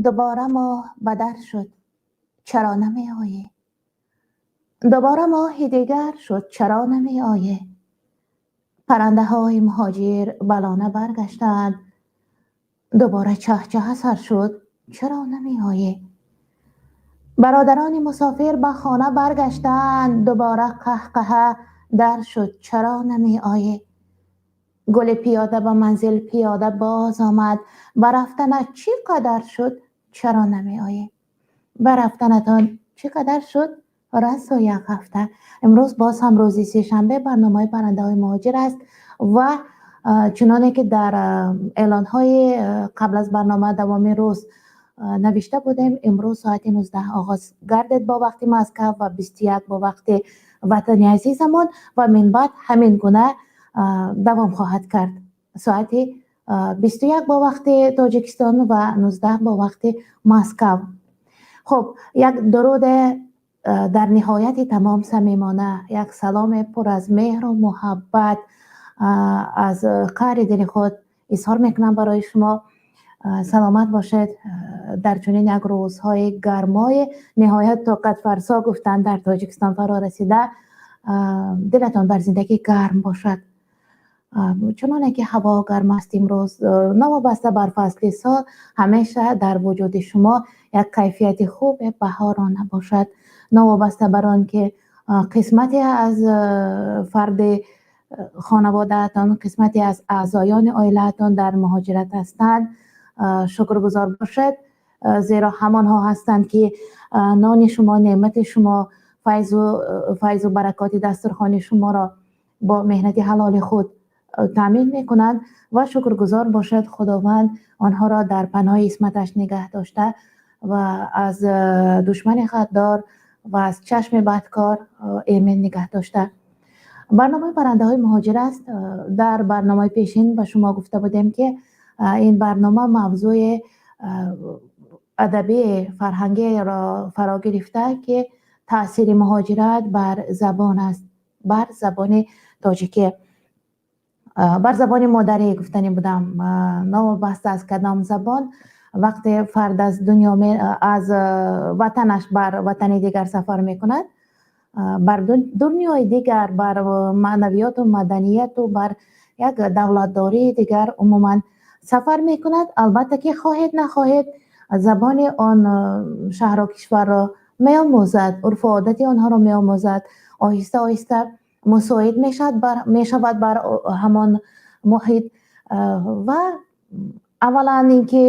Дубора моҳ бадар шуд, чаро намеоӣ? Дубора моҳи дигар шуд, чаро намеоӣ? Паррандаҳои муҳоҷир ба лона баргаштаанд. Дубора чаҳчаҳа сар шуд, чаро намеоӣ? Бародарони мусофир ба хона баргаштаанд. Дубора қаҳқаҳа дар шуд, чаро намеоӣ? Гули пиёда ба манзил пиёда боз омад. Ба рафтанат чӣ қадар шуд, чаро намеоӣ? Ба рафтанатон чӣ қадар шуд? Расо як ҳафта. Имрӯз боз ҳам рӯзи сешанбе барномаи паррандаҳои муҳоҷир аст ва чуноне ки дар эълонҳои қабл аз барнома давоми рӯз навишта будем, имрӯз соати 19 оғоз гардед бо вақти Москав ва 21 бо вақти ватани азизамон ва минбаъд ҳамин гуна давом хоҳад кард. Соати 21 бо вақти Тоҷикистон ва 19 бо вақти Москав. Хуб, як дуруде дар ниҳояти тамом самимона, як саломе пур аз меҳру муҳаббат аз қаъри дили худ изҳор мекунам барои шумо. Саломат бошед дар чунин як рӯзҳои гармои ниҳоят тоқатфарсо гуфтанд дар Тоҷикистон фаро расида. Дилатон бар зиндагӣ гарм бошад. Чуноне ки ҳаво гарм аст имрӯз, новобаста бар фасли сол, ҳамеша дар вуҷуди шумо як кайфияти хубе баҳорона бошад. Новобаста бар он ки қисмате аз фарди хонаводаатон, қисмате аз аъзоёни оилаатон дар муҳоҷират ҳастанд, шукргузор бошед, зеро ҳамонҳо ҳастанд, ки нони шумо, неъмати шумо, файзу баракоти дастурхони шуморо бо меҳнати ҳалоли худ таъмин мекунанд. Ва шукргузор бошед, Худованд онҳоро дар паноҳи исматаш нигаҳ дошта ва аз душмани ғаддор ва аз чашми бадкор эмин нигаҳ дошта. Барномаи паррандаҳои муҳоҷир аст. Дар барномаи пешин ба шумо гуфта будем, ки ин барнома мавзӯи адабии фарҳангиро фаро гирифта, ки таъсири муҳоҷират бар забон аст, бар забони тоҷикӣ, бар забони модарӣ гуфтанӣ будам. Новобаста аз кадом забон, вақте фард аз дунё, аз ватанаш бар ватани дигар сафар мекунад, бар дунёи дигар, бар маънавиёту маданияту бар як давлатдории дигар умуман сафар мекунад, албатта ки хоҳед нахоҳед забони он шаҳру кишварро меомӯзад, урфу одати онҳоро меомӯзад, оҳиста оҳиста мусоид мешавад бар ҳамон муҳит. Ва аввалан ин ки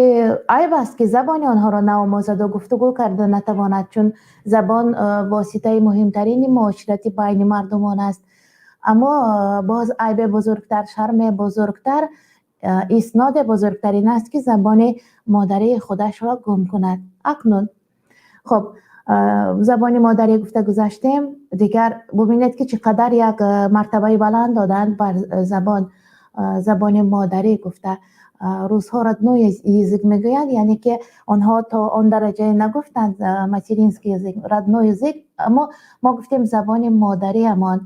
айб аст, ки забони онҳоро наомӯзаду гуфтугӯ карда натавонад, чун забон воситаи муҳимтарини муоширати байни мардумон аст. Аммо боз айбе бузургтар, шарме бузургтар, исноде бузургтар ин аст, ки забони модарии худашро гум кунад. Акнун хуб, забони модарӣ гуфта гузаштем. Дигар бубинед, ки чӣ қадар як мартабаи баланд доданд бар забон, забони модарӣ гуфта. Русҳо родной язык мегӯянд, яъне ки онҳо то он дараҷае нагуфтанд материнский язык, родной язык, аммо мо гуфтем забони модариамон.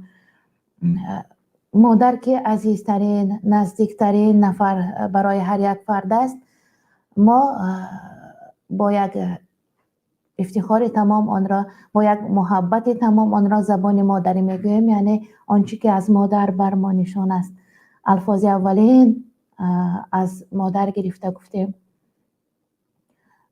Модар, ки азизтарин, наздиктарин нафар барои ҳар як фард аст, мо бо як ифтихори тамом онро, бо як муҳаббати тамом онро забони модарӣ мегӯем, яъне он чӣ ки аз модар бар мо нишон аст. Алфози аввалин аз модар гирифта гуфтем,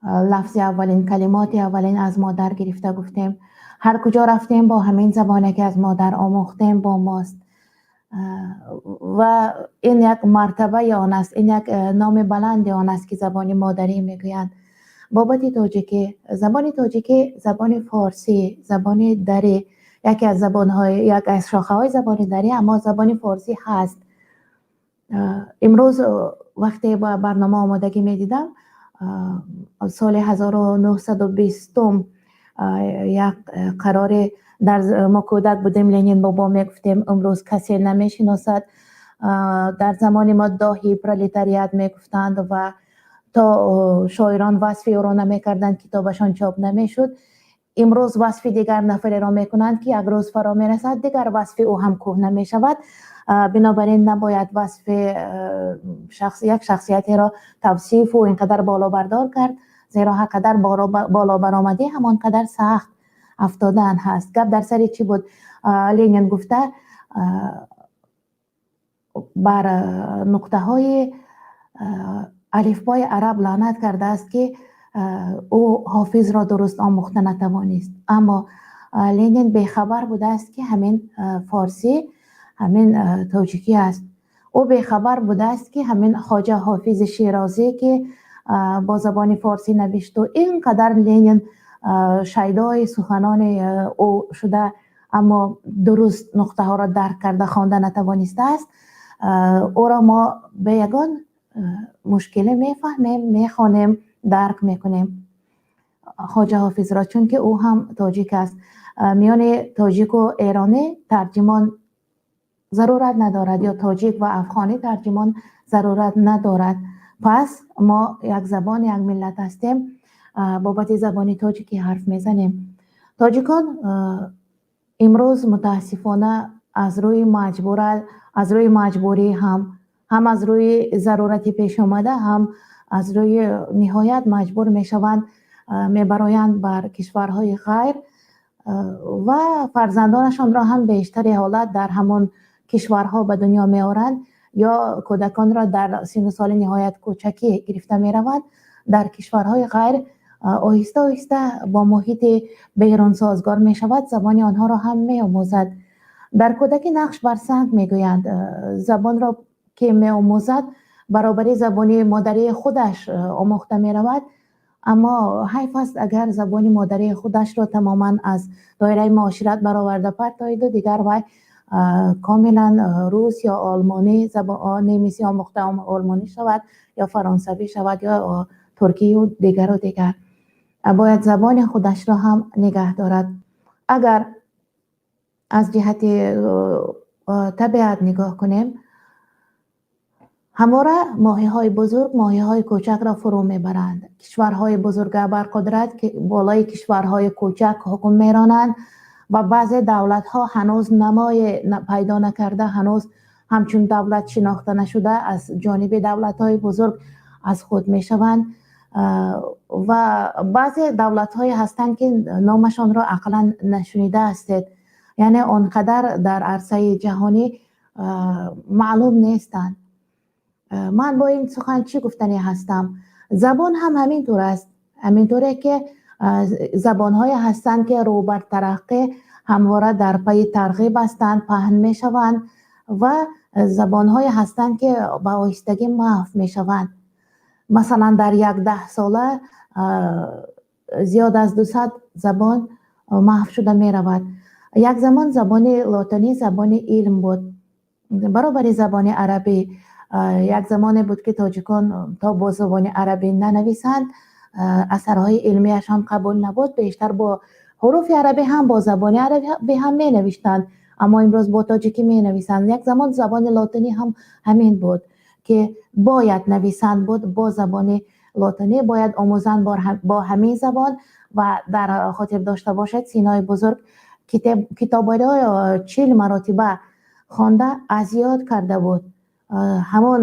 лафзи аввалин, калимоти аввалин аз модар гирифта гуфтем. Ҳар куҷо рафтем, бо ҳамин забоне, ки аз модар омӯхтем, бо мост. Ва ин як мартабаи он аст, ин як номи баланди он аст, ки забони модарӣ мегӯянд. Бобати тоҷикӣ, забони тоҷикӣ, забони форсӣ, забони дарӣ, яке аз забонҳои, як аз шохаҳои забони дарӣ, аммо забони форсӣ ҳаст. Имрӯз вақте ба барнома омодагӣ медидам, соли 1920-ум як қароре дар мо кӯдак будем, Ленин бобо мегуфтем, имрӯз касе намешиносад. Дар замони мо доҳии пролетариат мегуфтанд ва то шоирон васфи ӯро намекарданд, китобашон чоп намешуд. Имрӯз васфи дигар нафареро мекунанд, ки як рӯз фаро мерасад, дигар васфи ӯ ҳам кӯҳна мешавад. Бинобар ин набояд васфи як шахсиятеро тавсифу ин қадар болобардор кард. Зеро ҳар қадар боло баромадӣ, ҳамон қадар сахт афтодан ҳаст. Гап дар сари чӣ буд? Ленин гуфта, бар нуқтаҳои алифбои араб лаънат кардааст, ки ӯ Ҳофизро дуруст омӯхта натавонист. Аммо Ленин бехабар будааст, ки ҳамин форсӣ, ҳамин тоҷикӣ аст. Ӯ бехабар будааст, ки ҳамин Хоҷа Ҳофизи Шерозӣ, ки бо забони форсӣ навишту ин қадар Ленин шайдои суханони ӯ шуда, аммо дуруст нуқтаҳоро дарк карда хонда натавонистааст, ӯро мо бе ягон мушкиле мефаҳмем, мехонем, дарк мекунем Хоҷа Ҳофизро, чунки ӯ ҳам тоҷик аст. Миёни тоҷику эронӣ тарҷимон зарурат надорад ё тоҷик ва афғонӣ тарҷимон зарурат надорад. Пас мо як забон, як миллат ҳастем. Бобати забони тоҷикӣ ҳарф мезанем. Тоҷикон имрӯз, мутаассифона, аз рӯи маҷбура, аз рӯи маҷбурӣ, ҳам аз рӯи зарурати пешомада, ҳам аз рӯи ниҳоят маҷбур мешаванд, мебароянд бар кишварҳои ғайр ва фарзандонашонро ҳам бештари ҳолат дар ҳамон кишварҳо ба дунё меоранд ё кӯдаконро дар синну соли ниҳоят кӯчакӣ гирифта мераванд дар кишварҳои ғайр. Оҳиста оҳиста бо муҳити берун созгор мешавад, забони онҳоро ҳам меомӯзад. Дар кӯдакӣ нақш бар санг мегӯянд. Забонро ки меомӯзад, баробари забони модарии худаш омӯхта меравад. Аммо ҳайф аст, агар забони модарии худашро тамоман аз доираи муошират бароварда партоиду дигар вай комилан рус ё олмонӣ, немисӣ омӯхта олмонӣ шавад ё фаронсавӣ шавад ё туркию дигару дигар. Бояд забони худашро ҳам нигаҳ дорад. Агар аз ҷиҳати табиат нигоҳ кунем, ҳамвора моҳиҳои бузург моҳиҳои кӯчакро фурӯ мебаранд. Кишварҳои бузург абарқудрат болои кишварҳои кӯчак ҳукм меронанд ва баъзе давлатҳо ҳанӯз намое пайдо накарда, ҳанӯз ҳамчун давлат шинохта нашуда, аз ҷониби давлатҳои бузург аз худ мешаванд. Ва баъзе давлатҳое ҳастанд, ки номашонро ақаллан нашунида ҳастед, яъне он қадар дар арсаи ҷаҳонӣ маълум нестанд. Ман бо ин сухан чӣ гуфтанӣ ҳастам? Забон ҳам ҳамин тур аст. Ҳамин туре ки забонҳое ҳастанд, ки рӯ бар тараққӣ, ҳамвора дар пайи тарғиб ҳастанд, паҳн мешаванд, ва забонҳое ҳастанд, ки ба оҳистагӣ маҳв мешаванд. Масалан, дар як даҳсола зиёд аз 200 забон маҳв шуда меравад. Як замон забони лотинӣ забони илм буд баробари забони арабӣ. Як замоне буд, ки тоҷикон то бо забони арабӣ нанависанд, асарҳои илмияшон қабул набуд. Бештар бо ҳуруфи арабӣ ҳам, бо забони арабӣ ҳам менавиштанд, аммо имрӯз бо тоҷикӣ менависанд. Як замон забони лотинӣ ҳам ҳамин буд, ки бояд нависанд буд бо забони лотинӣ, бояд омӯзанд бо ҳамин забон. Ва дар хотир дошта бошед, Синои бузург китобҳоро 40 маротиба хонда аз ёд карда буд. Ҳамон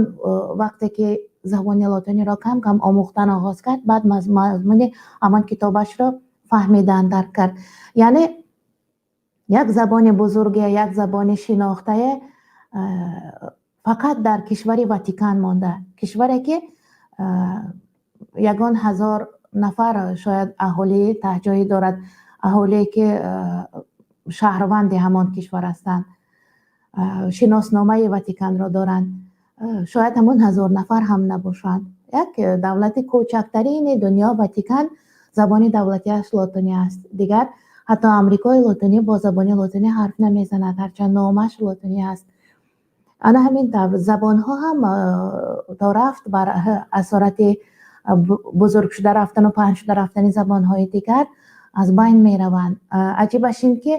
вақте ки забони лотиниро кам кам омӯхтан оғоз кард, баъд мазмуни ҳамон китобашро фаҳмидан дарк кард. Яъне як забони бузурге, як забони шинохтае фақат дар кишвари Ватикан монда, кишваре ки ягон ҳазор нафар шояд аҳолии таҳҷоӣ дорад, аҳолие ки шаҳрванди ҳамон кишвар ҳастанд, шиносномаи Ватиканро доранд, шояд ҳамон 1000 нафар ҳам набошанд. Як давлати кӯчактарини дунё, Ватикан, забони давлатиаш лотинӣ аст. Дигар ҳатто Амрикои лотинӣ бо забони лотинӣ ҳарф намезанад, ҳарчанд номаш лотинӣ аст. Ана ҳамин тавр забонҳо ҳам то рафт бар асорати бузург шуда рафтану паҳн шуда рафтани забонҳои дигар аз байн мераванд. Аҷибаш ин ки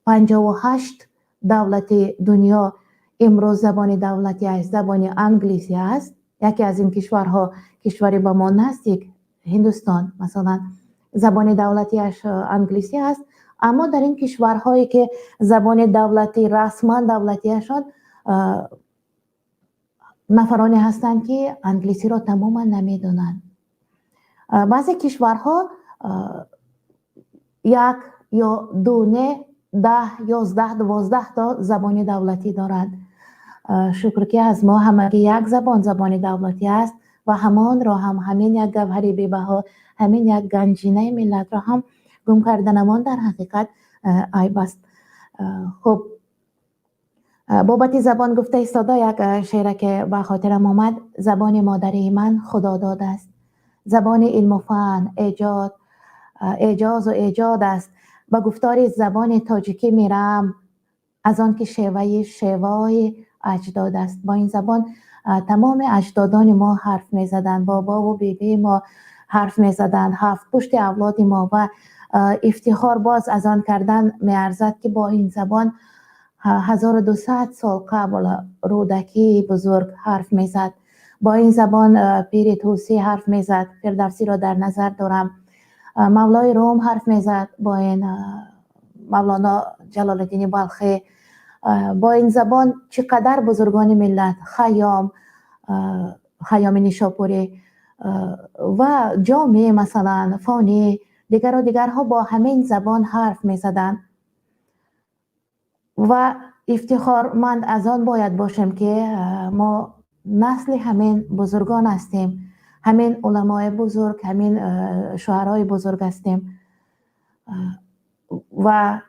58 давлати дунё имрӯз забони давлатиаш забони англисӣ аст. Яке аз ин кишварҳо кишвари ба мо наздик, Ҳиндустон, масалан, забони давлатиаш англисӣ аст. Аммо дар ин кишварҳое ки забони давлатӣ, расман давлатиашон, нафароне ҳастанд, ки англисиро тамоман намедонанд. Баъзе кишварҳо як ё ду не, 10, 11, 12 то забони давлатӣ доранд. Шукр, ки аз мо ҳамагӣ як забон забони давлатӣ аст ва ҳамонро ҳам, ҳамин як гавҳари бебаҳо, ҳамин як ганҷинаи миллатро ҳам гум карданамон дар ҳақиқат айб аст. Хуб, бобати забон гуфта истода, як шеъре ки ба хотирам омад: «Забони модарии ман худодод аст, забони илму фан, эҷод, эъҷозу эҷод аст. Ба гуфтори забони тоҷикӣ мерам, аз он ки шеваи шевои аҷдод аст». Бо ин забон тамоми аҷдодони мо ҳарф мезаданд, бобову бибии мо ҳарф мезаданд, ҳафт пушти авлоди мо. Ва ифтихор боз аз он кардан меарзад, ки бо ин забон 1200 сол қабл Рӯдакии бузург ҳарф мезад, бо ин забон пири Тӯсӣ ҳарф мезад, Фирдавсиро дар назар дорам, Мавлои Рум ҳарф мезад бо ин, Мавлоно Ҷалолиддини Балхӣ. Бо ин забон чӣ қадар бузургони миллат, Хайём, Хайёми Нишопурӣ ва Ҷомӣ, масалан, Фонӣ, дигару дигарҳо бо ҳамин забон ҳарф мезаданд. Ва ифтихорманд аз он бояд бошем, ки мо насли ҳамин бузургон ҳастем, ҳамин уламои бузург, ҳамин шуарои бузург ҳастем. Ва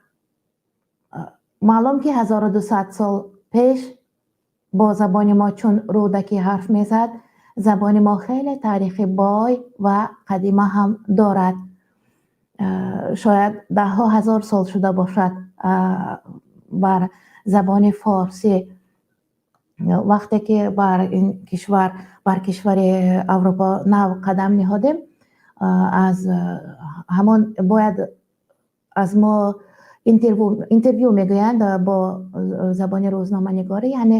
маълум, ки 1200 сол пеш бо забони мо чун Рӯдакӣ ҳарф мезад, забони мо хеле таърихи бой ва қадима ҳам дорад. Шояд даҳҳо ҳазор сол шуда бошад бар забони форсӣ. Вақте ки бар ин кишвар, бар кишвари Аврупо нав қадам ниҳодем, аз ҳамон бояд аз мо интервю мегӯянд бо забони рӯзноманигорӣ, яъне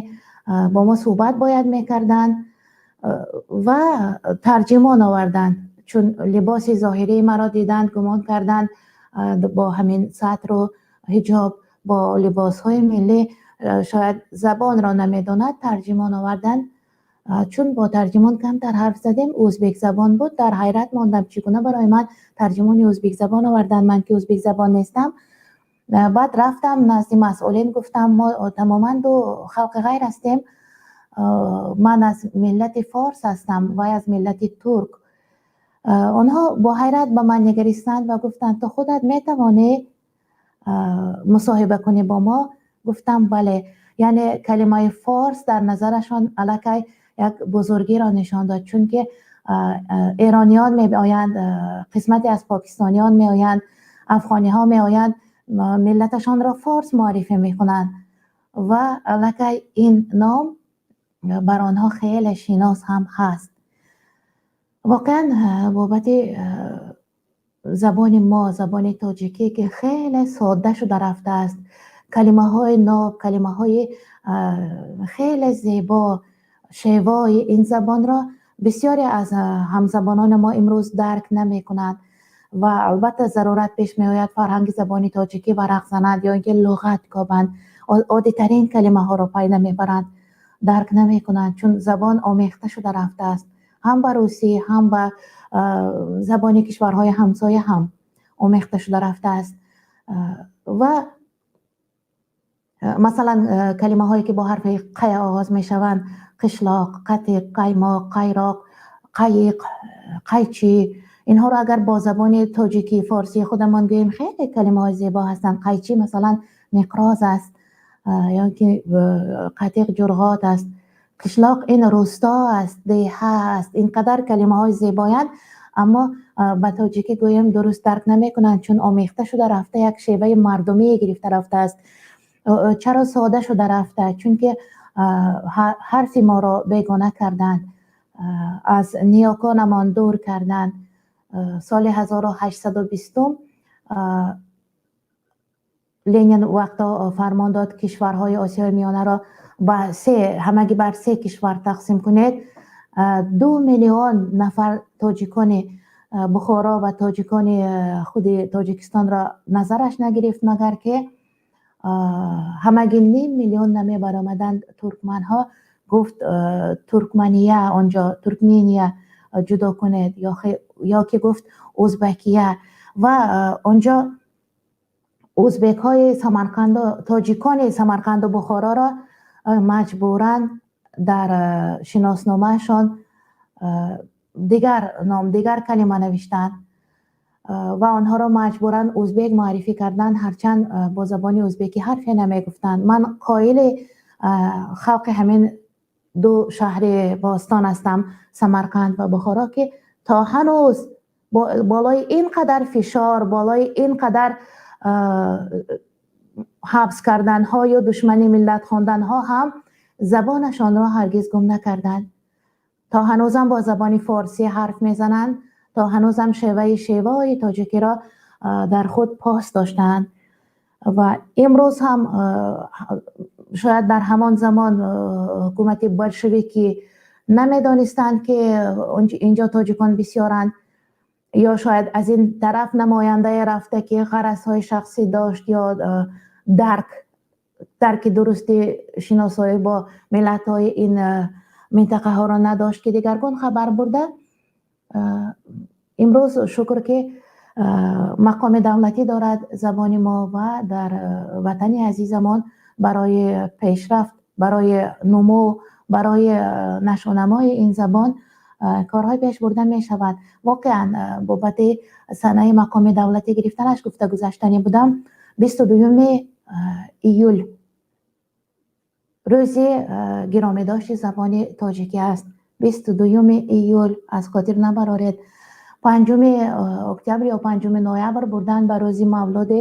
бо мо суҳбат бояд мекарданд ва тарҷимон оварданд. Чун либоси зоҳирии маро диданд, гумон карданд бо ҳамин сатру ҳиҷоб, бо либосҳои миллӣ шояд забонро намедонад, тарҷимон оварданд. Чун бо тарҷимон камтар ҳарф задем, ӯзбекзабон буд, дар ҳайрат мондам, чӣ гуна барои ман тарҷимони ӯзбекзабон оварданд, ман ки ӯзбекзабон нестам. Баъд рафтам назди масъулин, гуфтам: «Мо тамоман ду халқи ғайр ҳастем, ман аз миллати форс ҳастам, вай аз миллати турк». Онҳо бо ҳайрат ба ман нигаристанд ва гуфтанд: «Ту худат метавонӣ мусоҳиба кунӣ бо мо?» Гуфтам: «Бале». Яъне калимаи форс дар назарашон аллакай як бузургиро нишон дод, чунки эрониён меоянд, қисмате аз покистониён меоянд, афғониҳо меоянд, миллаташонро форс муаррифӣ мекунанд ва аллакай ин ном бар онҳо хеле шинос ҳам ҳаст. Воқеан, бобати забони мо, забони тоҷикӣ, ки хеле содда шуда рафтааст, калимаҳои ноб, калимаҳои хеле зебо, шевои ин забонро бисёре аз ҳамзабонони мо имрӯз дарк намекунанд. Ва албатта зарурат пеш меояд, фарҳанги забони тоҷикӣ варақ зананд ё ин ки луғат кобанд, оддитарин калимаҳоро пай намебаранд, дарк намекунанд, чун забон омехта шуда рафтааст, ҳам ба русӣ, ҳам ба забони кишварҳои ҳамсоя ҳам омехта шуда рафтааст. Ва масалан, калимаҳое ки бо ҳарфи қай оғоз мешаванд: қишлоқ, қатиқ, қаймоқ, қайроқ, қайиқ, қайчӣ. Инҳоро агар бо забони тоҷикӣ, форсии худамон гӯем, хеле калимаҳои зебо ҳастанд. Қайчӣ, масалан, миқроз аст, ё ки қатиқ ҷурғот аст, қишлоқ ин рӯсто аст, деҳа аст. Ин қадар калимаҳои зебоянд, аммо ба тоҷикӣ гӯем, дуруст дарк намекунанд, чун омехта шуда рафта, як шеваи мардумие гирифта рафтааст. Чаро сода шуда рафта? Чунки ҳарфи моро бегона карданд, аз ниёконамон дур карданд. Соли 1820-ум Ленин вақто фармон дод, кишварҳои Осиёи Миёнаро ба се, ҳамагӣ бар се кишвар тақсим кунед. 2 миллион нафар тоҷикони Бухоро ва тоҷикони худи Тоҷикистонро назараш нагирифт, магар ки ҳамагӣ ним миллион намебаромаданд туркманҳо. Гуфт: «Туркмания, онҷо Туркмения». ҷудо кунед, ё ки гуфт Узбакия. Ва онҷо узбекҳои Самарқанду тоҷикони Самарқанду Бухороро маҷбуран дар шиносномаашон дигар ном, дигар калима навиштанд ва онҳоро маҷбуран узбек муаррифӣ карданд, ҳарчанд бо забони узбекӣ ҳарфе намегуфтанд. Ман қоили халқи ҳамин ду шаҳри бостон ҳастам, Самарқанд ва Бухоро, ки то ҳанӯз болои ин қадар фишор, болои ин қадар ҳабс карданҳо ё душмани миллат хонданҳо ҳам забонашонро ҳаргиз гум накарданд. То ҳанӯзам бо забони форсӣ ҳарф мезананд, то ҳанӯзам шеваи шевои тоҷикиро дар худ пос доштаанд. Ва имрӯз ҳам, шояд дар ҳамон замон ҳукумати болшевикӣ намедонистанд, ки инҷо тоҷикон бисёранд, ё шояд аз ин тараф намояндае рафта, ки ғаразҳои шахсӣ дошт ё дарки дурусти шиносоӣ бо миллатҳои ин минтақаҳоро надошт, ки дигаргун хабар бурда. Имрӯз шукр, ки мақоми давлатӣ дорад забони мо ва дар ватани азизамон барои пешрафт, барои нумӯ, барои нашъунамои ин забон корҳои пеш бурда мешавад. Воқеан, бобати санаи мақоми давлатӣ гирифтанаш гуфта гузаштанӣ будам. 22-юми июл рӯзи гиромидошти забони тоҷикӣ аст. 22-юми июл, аз хотир набароред. 5-уми октябр ё 5-уми ноябр бурдан ба рӯзи мавлуди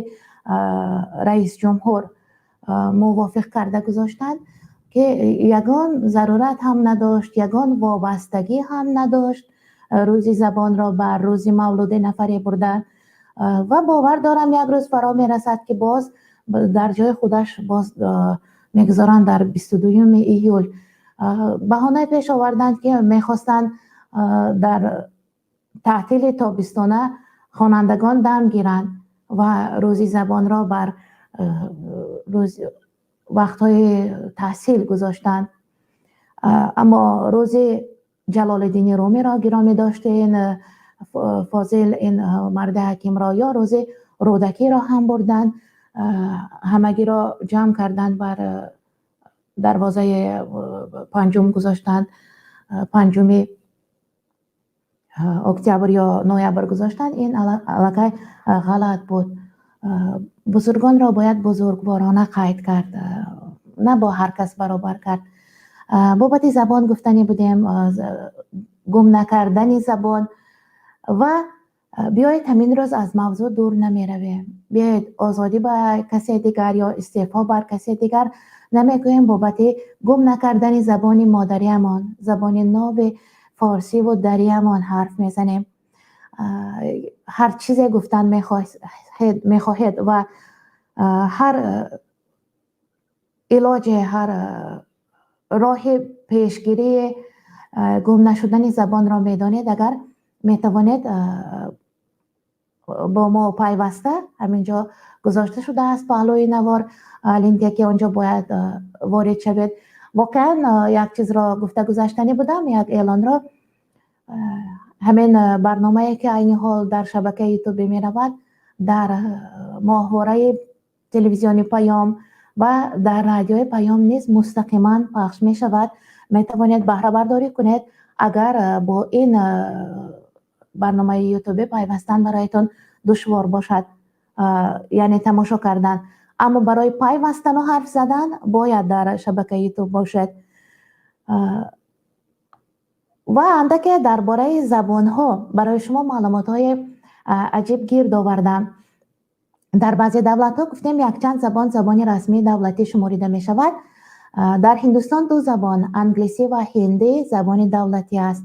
раисҷумҳур мувофиқ карда гузоштанд, ки ягон зарурат ҳам надошт, ягон вобастагӣ ҳам надошт рӯзи забонро бар рӯзи мавлуди нафаре бурдан. Ва бовар дорам, як рӯз фаро мерасад, ки боз дар ҷои худаш боз мегузоранд, дар 22-юми июл. Баҳонаи пеш оварданд, ки мехостанд дар таътили тобистона хонандагон дам гиранд ва рӯзи забонро бар рӯз вақтҳои таҳсил гузоштанд. Аммо рӯзи Ҷалолиддини Румиро гиромӣ доштин, фозил, ин марди ҳакимро, ё рӯзи Рӯдакиро ҳам бурданд, ҳамагиро ҷамъ карданд, бар дарвозаи панҷум гузоштанд, 5-уми октябр ё ноябр гузоштанд. Ин аллакай ғалат буд. Бузургонро бояд бузургворона қайд кард, на бо ҳар кас баробар кард. Бобати забон гуфтанӣ будем, гум накардани забон. Ва биёед, ҳамин рӯз аз мавзӯъ дур намеравем. Биёед, озодӣ ба касе дигар ё истеъфо бар касе дигар намегӯем. Бобати гум накардани забони модариамон, забони ноби форсиву дариамон ҳарф мезанем. Ҳар чизе гуфтан мехоҳед ва ҳар илоҷе, ҳар роҳи пешгирии гум нашудани забонро медонед, агар метавонед, бо мо пайваста, ҳаминҷо гузошта шудааст паҳлӯи навор линке, ки онҷо бояд ворид шавед. Воқеан, як чизро гуфта гузаштанӣ будам, як эълонро. Ҳамин барномае, ки айни ҳол дар шабакаи Ютубӣ меравад, дар моҳвораи телевизиони Паём ва дар радиои Паём низ мустақиман пахш мешавад. Метавонед баҳрабардорӣ кунед, агар бо ин барномаи Ютубӣ пайвастан бароятон душвор бошад, яъне тамошо кардан, аммо барои пайвастану ҳарф задан бояд дар шабакаи Ютуб бошед. Ва андаке дар бораи забонҳо барои шумо маълумотҳои аҷиб гирд овардам. Дар баъзе давлатҳо, гуфтем, якчанд забон забони расмии давлатӣ шуморида мешавад. Дар Ҳиндустон ду забон, англисӣ ва ҳиндӣ, забони давлатӣ аст.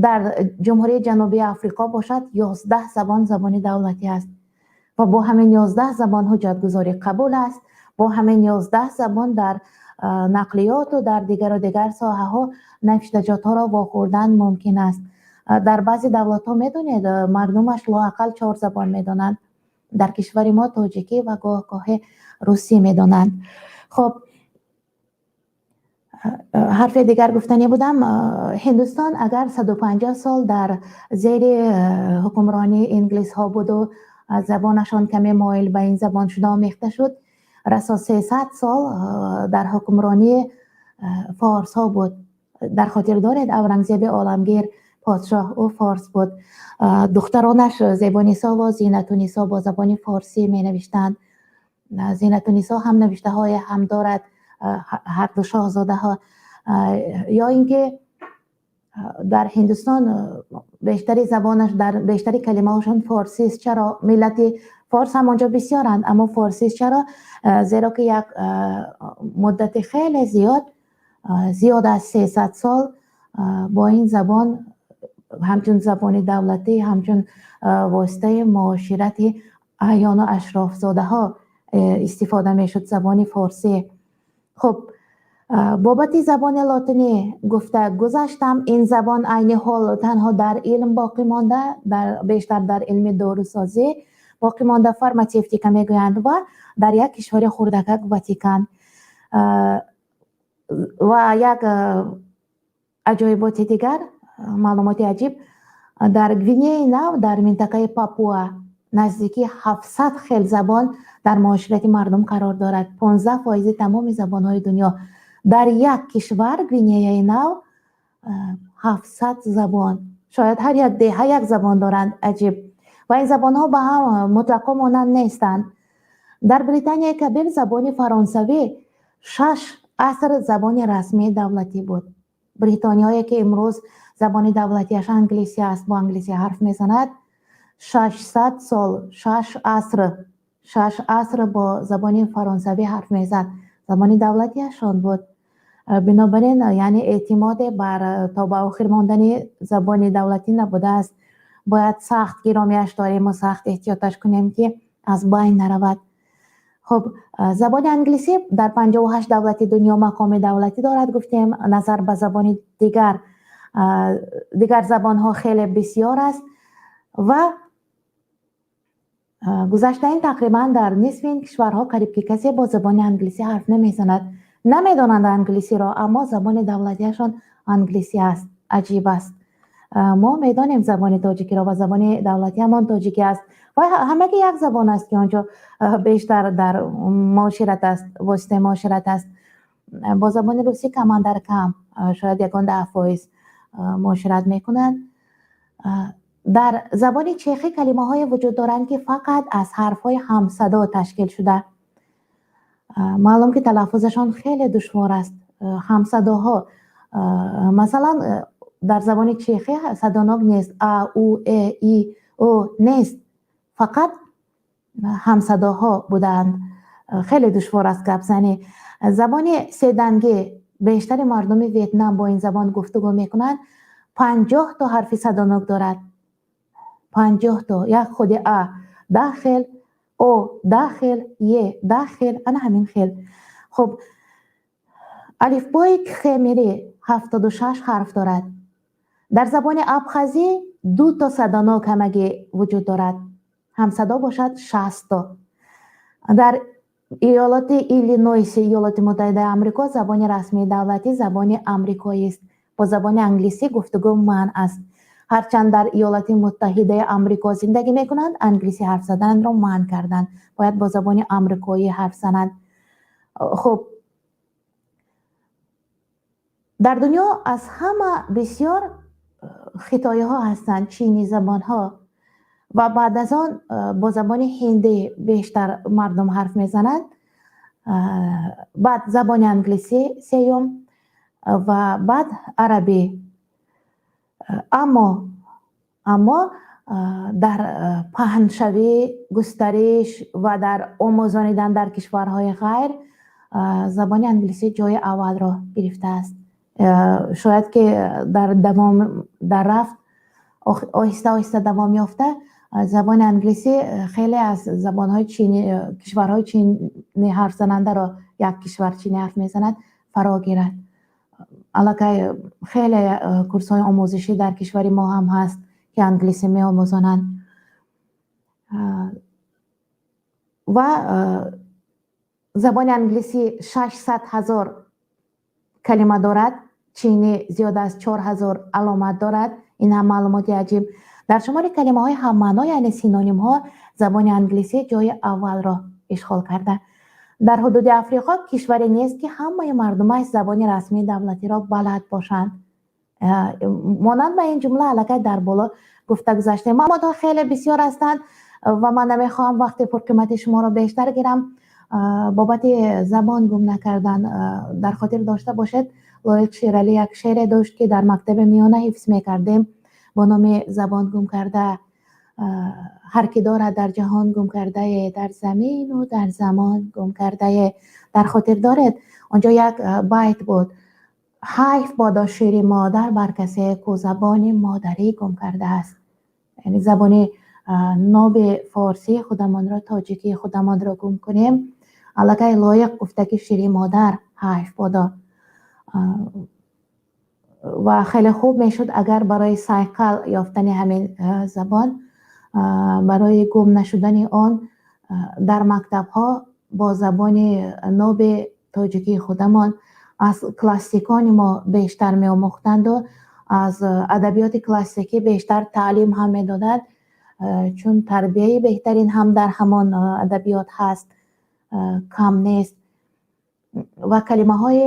Дар Ҷумҳурии Ҷанубии Африқо бошад, 11 забон забони давлатӣ аст ва бо ҳамин 11 забон ҳуҷҷатгузорӣ қабул аст, бо ҳамин 11 забон дар нақлиёту дар дигару дигар соҳаҳо навиштаҷотҳоро вохӯрдан мумкин аст. Дар баъзе давлатҳо, медонед, мардумаш лоақал чор забон медонанд. Дар кишвари мо тоҷикӣ ва гоҳ-гоҳе русӣ медонанд. Хоб. Ҳарфи дигар гуфтанӣ будам. Ҳиндустон агар 150 сол дар зери ҳукмронии инглисҳо буду забонашон каме моил ба ин забон шуда омехта шуд, расо 300 сол дар ҳукмронии форсҳо буд. Дар хотир доред, Аврангзеби Оламгир подшоҳ, ӯ форс буд. Духтаронаш Зебонисо ва Зинатунисо бо забони форсӣ менавиштанд. Зинатунисо ҳам навиштаҳое ҳам дорад, ҳарду шоҳзодаҳо. Ё ин ки дар Ҳиндустон бештари забонаш, дар бештари калимаҳошон форсист. Чаро? Миллати форс ҳам онҷо бисёранд, аммо форсист. Чаро? Зеро ки як муддати хеле зиёд, зиёд аз 300 сол, бо ин забон ҳамчун забони давлатӣ, ҳамчун воситаи муоширати аъёну ашрофзодаҳо истифода мешуд забони форсӣ. Хуб, бобати забони лотинӣ гуфта гузаштам. Ин забон айни ҳол танҳо дар илм боқӣ монда, бештар дар илми дорусозӣ боқӣ монда, фарматсевтика мегӯянд, ва дар як кишвари хурдакак, Ватикан. Ва як аҷоиботи дигар, маълумоти аҷиб: дар Гвинеи Нав, дар минтақаи Папуа, наздики 700 хел забон дар муоширати мардум қарор дорад. 15 фоизи тамоми забонҳои дунё дар як кишвар, Гвинеяи Нав, 700 забон. Шояд ҳар як деҳа як забон доранд. Аҷиб! Ва ин забонҳо ба ҳам мутлақо монанд нестанд. Дар Британияи Кабир забони фаронсавӣ 6 аср забони расмии давлатӣ буд. Бритониёе ки имрӯз забони давлатиаш англисӣ аст, бо англисӣ ҳарф мезанад, 600 сол, 6 аср, 6 аср бо забони фаронсавӣ ҳарф мезад, забони давлатиашон буд. Бинобар ин, яъне, эътимоде бар то ба охир мондани забони давлатӣ набудааст. Бояд сахт гиромиаш дорему сахт эҳтиёташ кунем, ки аз байн наравад. Хуб, забони англисӣ дар 58 давлати дунё мақоми давлатӣ дорад, гуфтем. Назар ба забони дигар, дигар забонҳо хеле бисёр аст ва гузашта ин тақрибан дар нисфи ин кишварҳо қариб ки касе бо забони англисӣ ҳарф намезанад, намедонанд англисиро, аммо забони давлатиашон англисӣ аст. Аҷиб аст. Мо медонем забони тоҷикиро ва забони давлатиамон тоҷикӣ аст ва ҳамагӣ як забон аст, ки онҷо бештар дар муошират аст, воситаи муошират аст. Бо забони русӣ камандар кам, шояд ягон 10 фоиз муошират мекунанд. Дар забони чехӣ калимаҳое вуҷуд доранд, ки фақат аз ҳарфҳои ҳамсадо ташкил шуда. Маълум ки талаффузашон хеле душвор аст. Ҳамсадоҳо, масалан, дар забони чехӣ садонок нест, а, у, э, и, о нест, фақат ҳамсадоҳо будаанд. Хеле душвор аст гапзанӣ. Забони седангӣ, бештари мардуми Ветнам бо ин забон гуфтугӯ мекунанд, 50 то ҳарфи садонок дорад, 50 то. Як худи а 10 хел, о 10 хел, е 10 хел, ана ҳамин хел. Хуб, алифбои кхемерӣ 76 ҳарф дорад. Дар забони абхазӣ ду то садонок ҳамагӣ вуҷуд дорад, ҳамсадо бошад 60 то. Дар иёлоти Иллинойси Иёлоти Муттаҳидаи Амрико забони расмии давлатӣ забони амрикоист, бо забони англисӣ гуфтугӯ манъ аст. Ҳарчанд дар Иёлоти Муттаҳидаи Амрико зиндагӣ мекунанд, англисӣ ҳарф заданро манъ карданд, бояд бо забони амрикоӣ ҳарф зананд. Хуб, дар дунё аз ҳама бисёр хитоиҳо ҳастанд, чини забонҳо, ва баъд аз он бо забони ҳиндӣ бештар мардум ҳарф мезананд, баъд забони англисӣ сеюм ва баъд арабӣ. Аммо дар паҳншавӣ, густариш ва дар омӯзонидан дар кишварҳои ғайр забони англисӣ ҷои аввалро гирифтааст. Шояд ки дар давом, дар рафт, оҳиста оҳиста давом ёфта, забони англисӣ хеле аз забонҳои чини, кишварҳои чини ҳарфзанандаро, як кишвар чини ҳарф мезанад, фаро гирад. Аллакай хеле курсҳои омӯзишӣ дар кишвари мо ҳам ҳаст, ки англисӣ меомӯзонанд. Ва забони англисӣ 600 000 калима дорад, чинӣ зиёд аз 4000 аломат дорад. Ин ҳам маълумоти аҷиб. Дар шумори калимаҳои ҳаммаъно, яъне синонимҳо, забони англисӣ ҷои аввалро ишғол карда. Дар ҳудуди Африқо кишваре нест, ки ҳамаи мардумаш забони расмии давлатиро балад бошанд. Монанд ба ин ҷумла аллакай дар боло гуфта гузаштем. Маълумотҳо хеле бисёр ҳастанд ва ман намехоҳам вақти пурқимати шуморо бештар гирам. Бобати забон гум накардан дар хотир дошта бошед, Лоиқ Шералӣ як шеъре дошт, ки дар мактаби миёна ҳифз мекардем, бо номи «Забон гум карда». Ҳар ки дорад дар ҷаҳон гум кардае, дар замину дар замон гум кардае. Дар хотир доред, онҷо як байт буд: «Ҳайф бодо шири модар бар касе, ку забони модарӣ гум кардааст». Яъне забони ноби форсии худамонро, тоҷикии худамонро гум кунем, аллакай Лоиқ гуфта, ки шири модар ҳайф бодо. Ва хеле хуб мешуд, агар барои сайқал ёфтани ҳамин забон, барои гум нашудани он, дар мактабҳо бо забони ноби тоҷикии худамон аз классикони мо бештар меомӯхтанду аз адабиёти классикӣ бештар таълим ҳам медоданд, чун тарбияи беҳтарин ҳам дар ҳамон адабиёт ҳаст, кам нест. Ва калимаҳои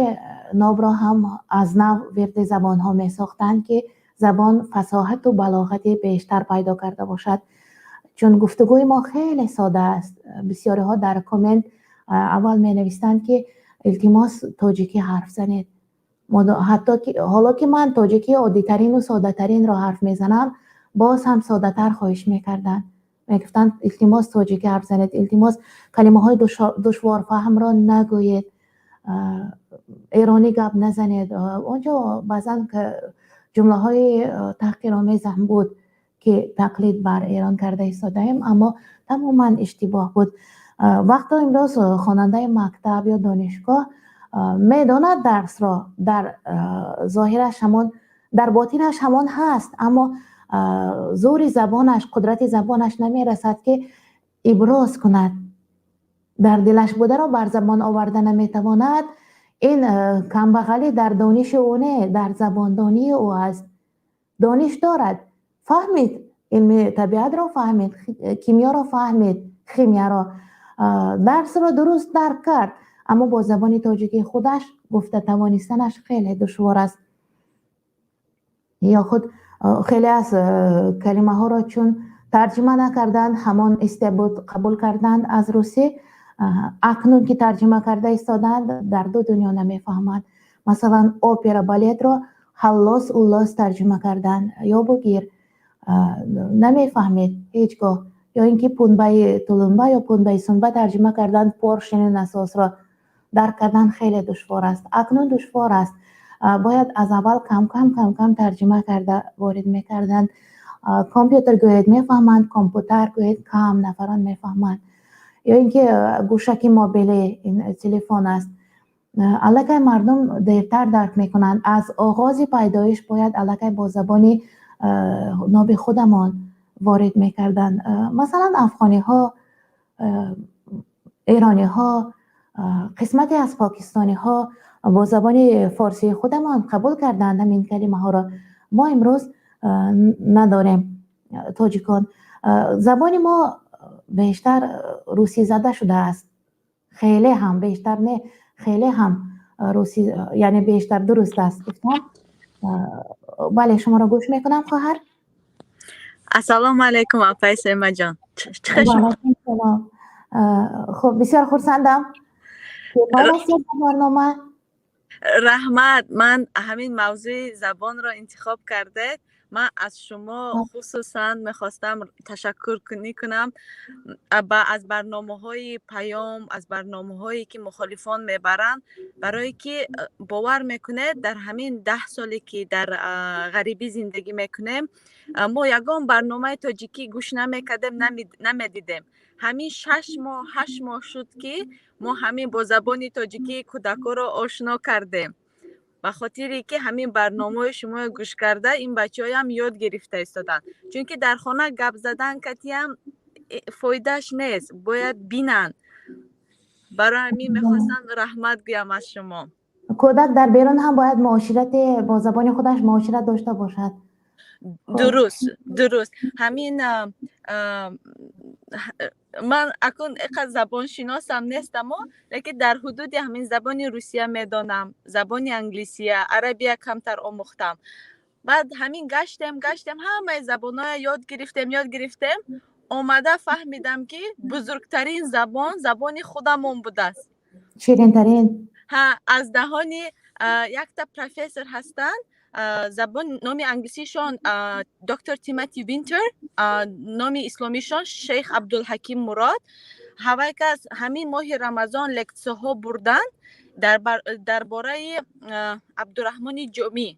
нобро ҳам аз нав вирди забонҳо месохтанд, ки забон фасоҳату балоғати бештар пайдо карда бошад. Чун гуфтугӯи мо хеле сода аст, бисёриҳо дар коммент аввал менависанд, ки илтимос, тоҷикӣ ҳарф занед. Ҳатто ҳоло ки ман тоҷикии оддитарину соддатаринро ҳарф мезанам, боз ҳам соддатар хоҳиш мекарданд, мегуфтанд: «Илтимос, тоҷикӣ ҳарф занед, илтимос, калимаҳои душворфаҳмро нагӯед, эронӣ гап назанед». Онҷо баъзан ҷумлаҳои таҳқиромез ҳам буд, ки тақлид бар Эрон карда истодаем, аммо тамоман иштибоҳ буд. Вақто имрӯз хонандаи мактаб ё донишгоҳ медонад дарсро, дар зоҳираш ҳамон, дар ботинаш ҳамон ҳаст, аммо зӯри забонаш, қудрати забонаш намерасад, ки иброз кунад, дар дилаш бударо бар забон оварда наметавонад. Ин камбағалӣ дар дониши ӯ не, дар забондонии ӯ аст. Дониш дорад, фаҳмид, илми табиатро фаҳмид, кимиёро фаҳмид, химияро, дарсро дуруст дарк кард, аммо бо забони тоҷикии худаш гуфта тавонистанаш хеле душвор аст. Ё худ хеле аз калимаҳоро чун тарҷима накарданд, ҳамон истебуд қабул карданд аз русӣ. Акнун ки тарҷима карда истодаанд, дар ду дунё намефаҳманд. Масалан, опера, балетро ҳаллос уллос тарҷима карданд, ё бугир намефаҳмед ҳеҷ гоҳ. Ё ин ки пунбаи тулумба ё пунбаи сунба тарҷима карданд, поршени насосро дарк кардан хеле душвор аст. Акнун душвор аст, бояд аз аввал кам-кам, кам-кам тарҷима карда ворид мекарданд. Компютер гӯед, мефаҳманд, компютар гӯед, кам нафарон мефаҳманд. Ё ин ки гӯшаки мобилӣ, ин телефон аст, аллакай мардум дертар дарк мекунанд. Аз оғози пайдоиш бояд аллакай бо забони ноби худамон ворид мекарданд. Масалан, афғониҳо, эрониҳо, қисмате аз покистониҳо бо забони форсии худамон қабул карданд ҳамин калимаҳоро. Мо имрӯз надорем, тоҷикон. Забони мо бештар русӣ зада шудааст, хеле ҳам бештар не, хеле ҳам русӣ, яъне бештар дуруст аст гуфтам. Бале, шуморо гӯш мекунам, хоҳар. Ассалому алайкум, апай Семаҷон. Салом. Хуб, бисёр хурсандам, пайвастед ба барнома. Раҳмат. Ман ҳамин мавзӯи забонро интихоб кардед, ман аз шумо хусусан мехостам ташаккур кунам ба аз барномаҳои паём, аз барномаҳое ки мухолифон мебаранд, барое ки бовар мекунед, дар ҳамин 10 соле ки дар ғарибӣ зиндагӣ мекунем, мо ягон барномаи тоҷикӣ гӯш намекардем, намедидем. Ҳамин 6 моҳ, 8 моҳ шуд, ки мо ҳамин бо забони тоҷикӣ кӯдакҳоро ошно кардем, ба хотире ки ҳамин барномаҳои шуморо гӯш карда, ин бачаҳоям ёд гирифта истоданд, чунки дар хона гап задан катиам фоидааш нест, бояд бинанд. Барои ҳамин мехостам раҳмат гӯям аз шумо. Кӯдак дар берун ҳам бояд муоширате бо забони худаш муошират дошта бошад. Дуруст, ҳамин ман акун иқа забоншиносам нестамо, лекин дар ҳудуди ҳамин забони русия медонам, забони англисия, арабия камтар омӯхтам. Баъд ҳамин гаштем, гаштем, ҳамаи забонҳоя ёд гирифтем, ёд гирифтем, омада фаҳмидам, ки бузургтарин забон забони худамон будааст. Ширинтарин. Ҳа, аз даҳони якта профессор ҳастанд, забон номи англисишон доктор Тимоти Винтер, номи исломишон шейх Абдулҳаким Мурод. Ҳавай кас ҳамин моҳи Рамазон лексияҳо бурданд дар бораи Абдураҳмони Ҷомӣ,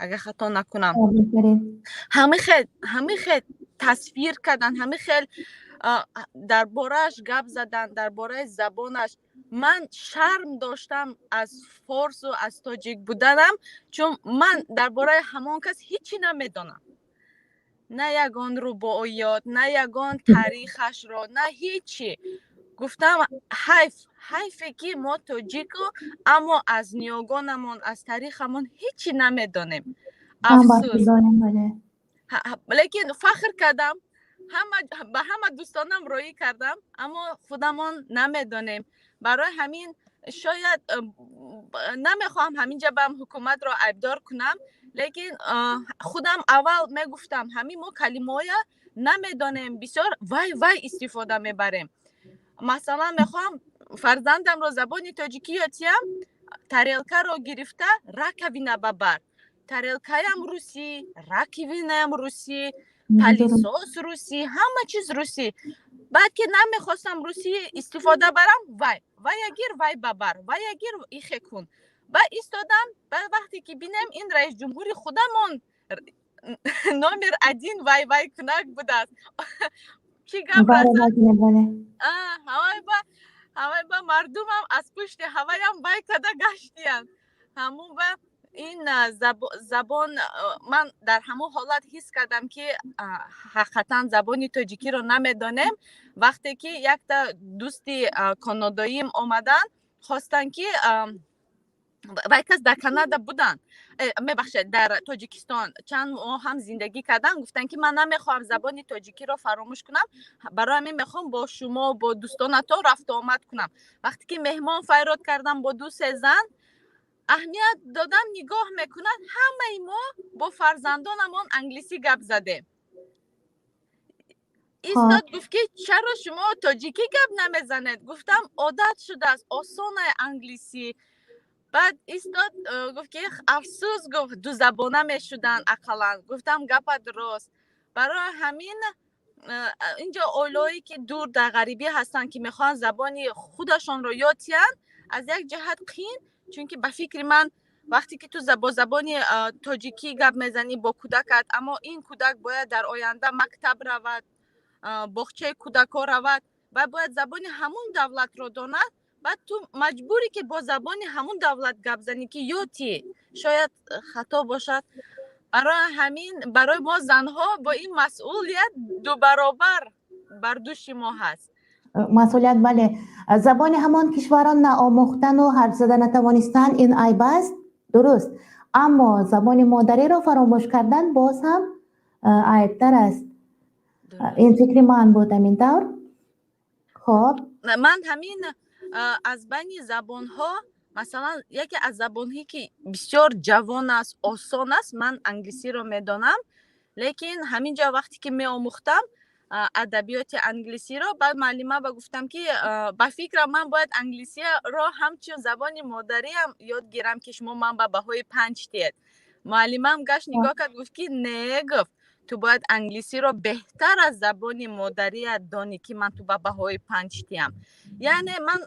агар хато накунам. Ҳамин хел тасвир карданд, ҳамин хел дар борааш гап заданд, дар бораи забонаш. Ман шарм доштам аз форсу аз тоҷик буданам, чун ман дар бораи ҳамон кас ҳичи намедонам, на ягон рубоиёт, на ягон таърихашро, на ҳичи. Гуфтам, ҳайф, ҳайфе, ки мо тоҷику, аммо аз ниёгонамон, аз таърихамон ҳичи намедонем. Афсӯс, лекин фахр кардам, ҳама ба ҳама дӯстонам роӣ кардам, аммо худамон намедонем. Барои ҳамин шояд намехоҳам ҳаминҷа бам ҳукуматро айбдор кунам, лекин худам аввал мегуфтам, ҳамин мо калимаҳоя намедонем, бисёр вай вай истифода мебарем. Масалан, мехоҳам фарзандамро забони тоҷикӣ ёд диҳам, тарелкаро гирифта раковина бабар. Тарелкаям русӣ, раковинаям русӣ, пылесос русӣ, ҳама чиз русӣ. Баъд ки намехостам русӣ истифода барам, вай вая гир, вай бабар, вая гир, ихе кун. Баъд истодам, баъд вақте ки бинем, ин раисҷумҳури худамон номер один вай вай кунак будааст. Чӣ гап? Ҳавай ба мардумам аз пушти ҳаваям вай када гаштиянд. Ҳамун ба ин забон ман дар ҳамон ҳолат ҳис кардам, ки ҳақиқатан забони тоҷикиро намедонем. Вақте ки якта дӯсти канадоим омаданд, хостанд ки вай кас дар Канада буданд, мебахшед, дар Тоҷикистон чанд моҳ ҳам зиндагӣ карданд, гуфтанд, ки ман намехоҳам забони тоҷикиро фаромӯш кунам, барои ҳамин мехоҳам бо шумо, бо дӯстонатон рафтуомад кунам. Вақте ки меҳмон файрод кардам бо ду се зан, аҳамият додам, нигоҳ мекунад, ҳамаи мо бо фарзандонамон англисӣ гап задем. Истод, гуфт, ки чаро шумо тоҷикӣ гап намезанед? Гуфтам, одат шудааст, осонае англисӣ. Баъд истод, гуфт, ки афсӯс, гуфт, дузабона мешуданд ақаллан. Гуфтам, гапат рост. Барои ҳамин инҷо оилаҳое, ки дур дар ғарибӣ ҳастанд, ки мехоҳанд забони худашонро ёд диҳанд, аз як ҷиҳат қиин, чунки ба фикри ман, вақте ки ту бо забони тоҷикӣ гап мезанӣ бо кӯдакат, аммо ин кӯдак бояд дар оянда мактаб равад, боғчаи кӯдакҳо равад ва бояд забони ҳамун давлатро донад. Баъд ту маҷбурӣ, ки бо забони ҳамун давлат гап занӣ, ки ёдтӣ. Шояд хато бошад. Барои ҳамин барои мо занҳо бо ин масъулият дубаробар бар дӯши мо ҳаст. Масъулият, бале. Забони ҳамон кишварро наомӯхтану ҳарф зада натавонистан ин айб аст, дуруст, аммо забони модариро фаромӯш кардан боз ҳам айбтар аст. Ин фикри ман буд ҳамин тавр. Хоб. Ман ҳамин аз байни забонҳо, масалан, яке аз забонҳое, ки бисёр ҷавон аст, осон аст, ман англисиро медонам, лекин ҳамин ҷо вақте ки меомӯхтам адабиёти англисиро, баъд муаллима ба гуфтам, ки ба фикрам, ман бояд англисиро ҳамчун забони модариам ёд гирам, ки шумо ман ба баҳои 5 диҳед. Муаллимам гашт, нигоҳ кард, гуфт, ки не, гуфт, ту бояд англисиро беҳтар аз забони модарият донӣ, ки ман ту ба баҳои 5 диҳам. Яъне ман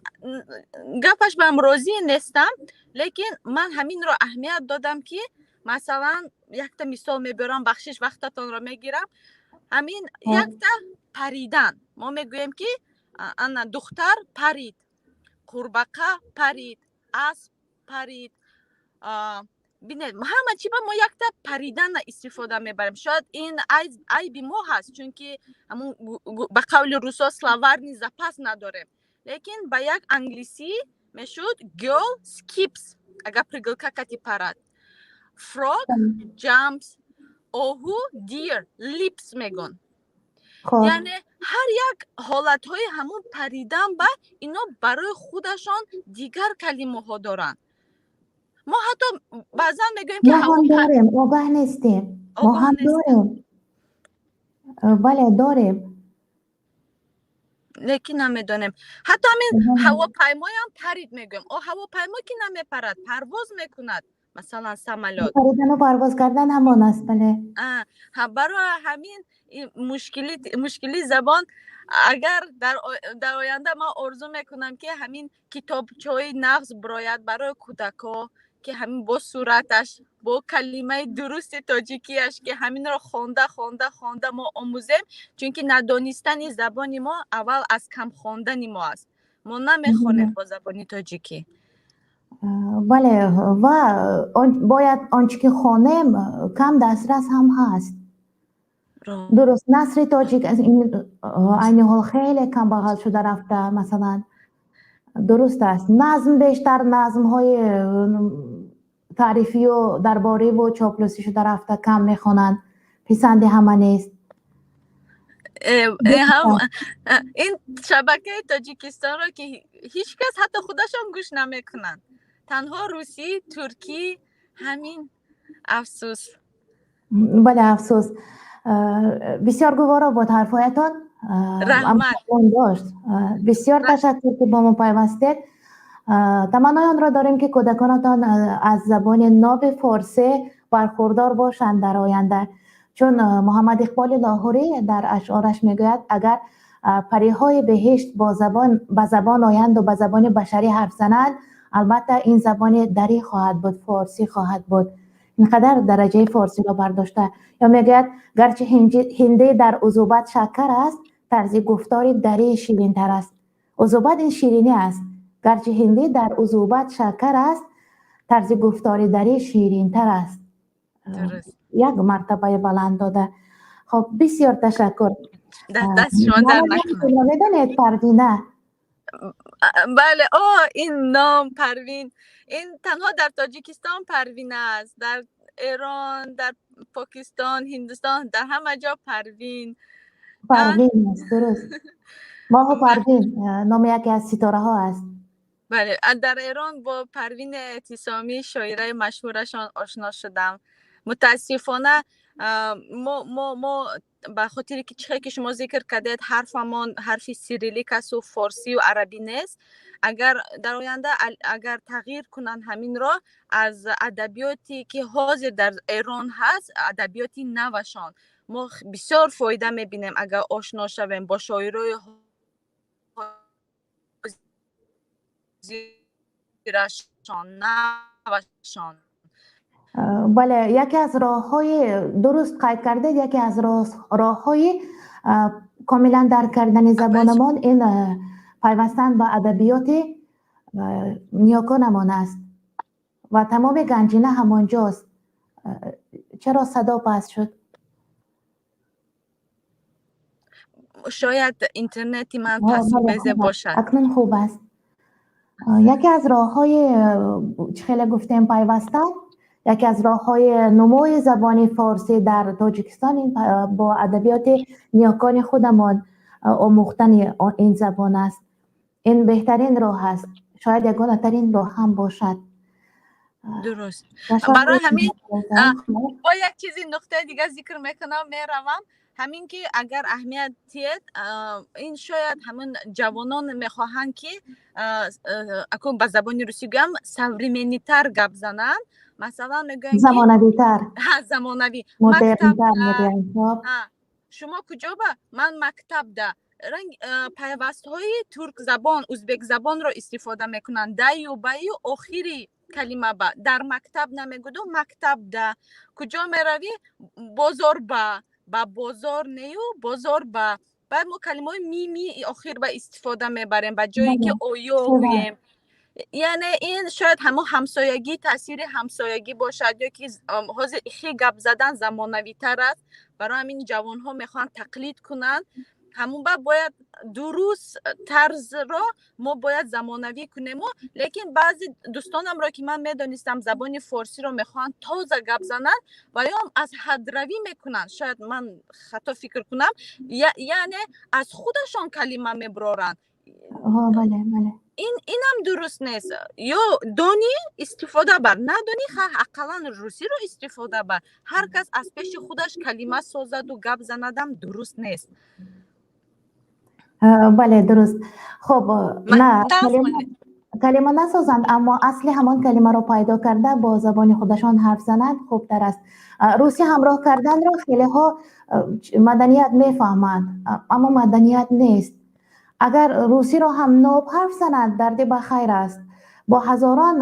гапаш баам розӣ нестам, лекин ман ҳаминро аҳамият додам, ки масалан, якта мисол мебиёрам, бахшиш, вақтатонро мегирам. Ҳамин якта паридан, мо мегӯем, ки ана духтар парид, қурбақа парид, асп парид. Бинед, ҳама чи ба мо якта паридана истифода мебарем. Шояд ин айби мо ҳаст, чунки ҳамун ба қавли русо словарный запас надорем, лекин ба як англисӣ мешуд girl skips. Агар прыгалка кати парад. Frog jumps, оҳу deer leaps мегӯн. Яъне ҳар як ҳолатҳои ҳамун паридан ба ино барои худашон дигар калимаҳо доранд. Мо ҳатто баъзан мегӯем, ки мо ҳам дорем, огаҳ нестем. Мо ҳам дорем, бале, дорем. Лекин намедонем. Ҳатто ҳамин ҳавопаймоям парид мегӯем. О, ҳавопаймо ки намепарад, парвоз мекунад, масалан, самолёт. Паридану парвоз кардан ҳамон аст, бале. Барои ҳамин мушкили забон. Агар дар оянда ман орзу мекунам, ки ҳамин китобчаҳои нағз бирояд барои кӯдакҳо, ки ҳамин бо сураташ, бо калимаи дурусти тоҷикиаш, ки ҳаминро хонда, хонда, хонда мо омӯзем, чунки надонистани забони мо аввал аз кам хондани мо аст. Мо намехонем бо забони тоҷикӣ. Бале, ва бояд он чӣ ки хонем, кам дастрас ҳам ҳаст. Дуруст, насри тоҷик айни ҳол хеле камбағал шуда рафта, масалан. Дуруст аст, назм, бештар назмҳои таърифию дарбориву чоплусӣ шуда рафта, кам мехонанд, писанди ҳама нест. Ин шабакаи Тоҷикистонро ки ҳеҷ кас, ҳатто худашон гӯш намекунанд, танҳо русӣ, туркӣ, ҳамин. Афсӯс. Бале, афсӯс. Бисёр гуворо буд ҳарфҳоятон. Раҳмат. Дошт. Бисёр ташаккур, ки бо мо пайвастед. Таманнои онро дорем, ки кӯдаконатон аз забони ноби форсӣ бархурдор бошанд дар оянда, чун Муҳаммад Иқболи Лоҳурӣ дар ашъораш мегӯяд: агар париҳои беҳишт бо забон ба забон оянду ба забони башарӣ ҳарф зананд, албатта ин забони дарӣ хоҳад буд, форсӣ хоҳад буд. Ин қадар дараҷаи форсиро бардошта. Ё мегӯяд: гарчи ҳиндӣ дар узубат шакар аст, тарзи гуфтори дарӣ ширинтар аст. Узубат ин ширинӣ аст. Гарчи ҳиндӣ дар узубат шакар аст, тарзи гуфтори дарӣ ширинтар аст. Як мартабаи баланд дода. Хоб, бисёр ташаккур. Даст шумо дар накунад. Медонед, Парвина? Бале, о, ин ном Парвин, ин танҳо дар Тоҷикистон Парвина аст. Дар Эрон, дар Покистон, Ҳиндустон, дар ҳама ҷо Парвин. Парвин аст, дуруст. Моҳу Парвин номи яке аз ситораҳо аст. Бале, дар Эрон бо Парвини Эътисомӣ, шоираи машҳурашон, ошно шудам. Мутаассифона, мо ба хотире ки чихе ки шумо зикр кардед, ҳарфамон ҳарфи сирилик асту форсию арабӣ нест. Агар дар оянда агар тағйир кунанд ҳаминро, аз адабиёте ки ҳозир дар Эрон ҳаст, адабиёти навашон, мо бисёр фоида мебинем, агар ошно шавем бо шоирои ҳозирашон, навашон. Бале, яке аз роҳҳои, дуруст қайд кардед, яке аз роҳҳои комилан дарк кардани забонамон ин пайвастан ба адабиёти ниёконамон аст ва тамоми ганҷина ҳамонҷост. Чаро садо паст шуд? Шояд интернети ман пасту безе бошад. Акнун хуб аст. Яке аз роҳҳои, чӣ хеле гуфтем, пайвастан, яке аз роҳҳои нумӯи забони форсӣ дар Тоҷикистон ин бо адабиёти ниёкони худамон омӯхтани ин забон аст. Ин беҳтарин роҳ аст, шояд ягонатарин роҳ ҳам бошад. Дуруст. Барои ҳамин бо як чизи нуқтаи дигар зикр мекунам, меравам. Ҳамин ки агар аҳамият диҳед, ин шояд ҳамин ҷавонон мехоҳанд, ки акун ба забони русӣ гӯям, современный тар гап зананд. Масалан, мегӯянд Замонавитар. Ҳа, замонавӣ. Модернтар мегӯянд. Шумо куҷо ба? Ман мактабда. Ранг пайвастҳои туркзабон, узбекзабонро истифода мекунанд, даю, баю охири калима ба. Дар мактаб намегӯду, мактабда. Куҷо меравӣ? Бозор ба бозор нею, бозор ба. Баъд мо калимаҳои мими охир ба истифода мебарем, ба ҷое ки оё гӯем. Яъне ин шояд ҳамон ҳамсоягӣ, таъсири ҳамсоягӣ бошад, ё ки ҳозир хе гап задан замонавитар аст. Барои ҳамин ҷавонҳо мехоҳанд тақлид кунанд. Ҳамун ба бояд дуруст тарзро мо бояд замонавӣ кунему, лекин баъзе дӯстонамро, ки ман медонистам, забони форсиро мехоҳанд тоза гап зананд ва ё аз ҳадравӣ мекунанд. Шояд ман хато фикр кунам, яъне аз худашон калима меброранд. Бале. Инам дуруст нест. Ё донӣ, истифода бар, надонӣ, ақаллан русиро истифода бар. Ҳар кас аз пеши худаш калима созаду гап занадам дуруст нест. Бале, дуруст. Хуб, на калима насозанд, аммо асли ҳамон калимаро пайдо карда, бо забони худашон ҳарф зананд, хубтар аст. Русӣ ҳамроҳ карданро хелеҳо маданият мефаҳманд, аммо маданият нест. Агар русиро ҳам ноб ҳарф занад, дарди ба хайр аст. Бо ҳазорон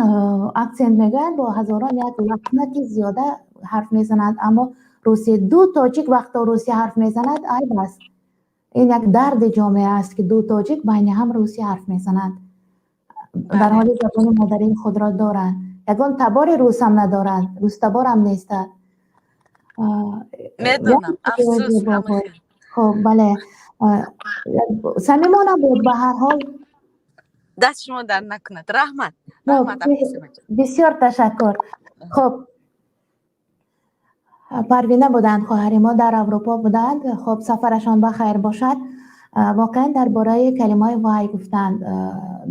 акцент мегӯянд, бо ҳазорон як лакнати зиёда ҳарф мезананд, аммо русӣ, ду тоҷик вақто русӣ ҳарф мезанад, айб аст. Ин як дарди ҷомеа аст, ки ду тоҷик байни ҳам русӣ ҳарф мезананд, дар ҳоли забони модарии худро доранд. Ягон табори русам надоранд, рустаборам нестанд. Медонам, афсӯс. Хуб, бале, самимона буд ба ҳар ҳол. Даст шумо дард накунад, раҳмат. Бисёр ташаккур. Хуб, Парвина буданд, хоҳари мо дар Аврупо буданд. Хуб, сафарашон ба хайр бошад. Воқеан, дар бораи калимаи «вай» гуфтанд.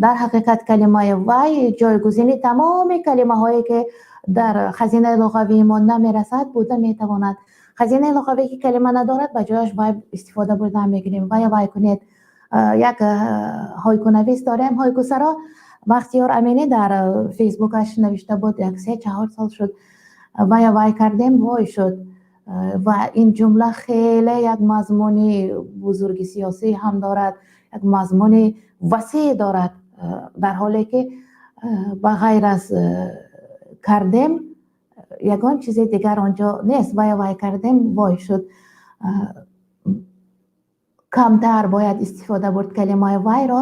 Дар ҳақиқат, калимаи «вай» ҷойгузини тамоми калимаҳое, ки дар хазинаи луғавии мо намерасад, буда метавонад. Хазинаи луғавие ки калима надорад, ба ҷояш «вай» истифода бурда мегирем. Вая вай кунед. Як ҳойкунавис дорем, ҳойкусаро Бахтиёр Аминӣ, дар Фейсбукаш навишта буд, як 3-4 сол шуд: «Вая вай кардем, вой шуд». Ва ин ҷумла хеле як мазмуни бузурги сиёсӣ ҳам дорад, як мазмуни васеъ дорад, дар ҳоле ки ба ғайр аз «кардем» ягон чизи дигар он ҷо нест. Вая вай кардем, вой шуд. Камтар бояд истифода бурд калимаи «вайро»,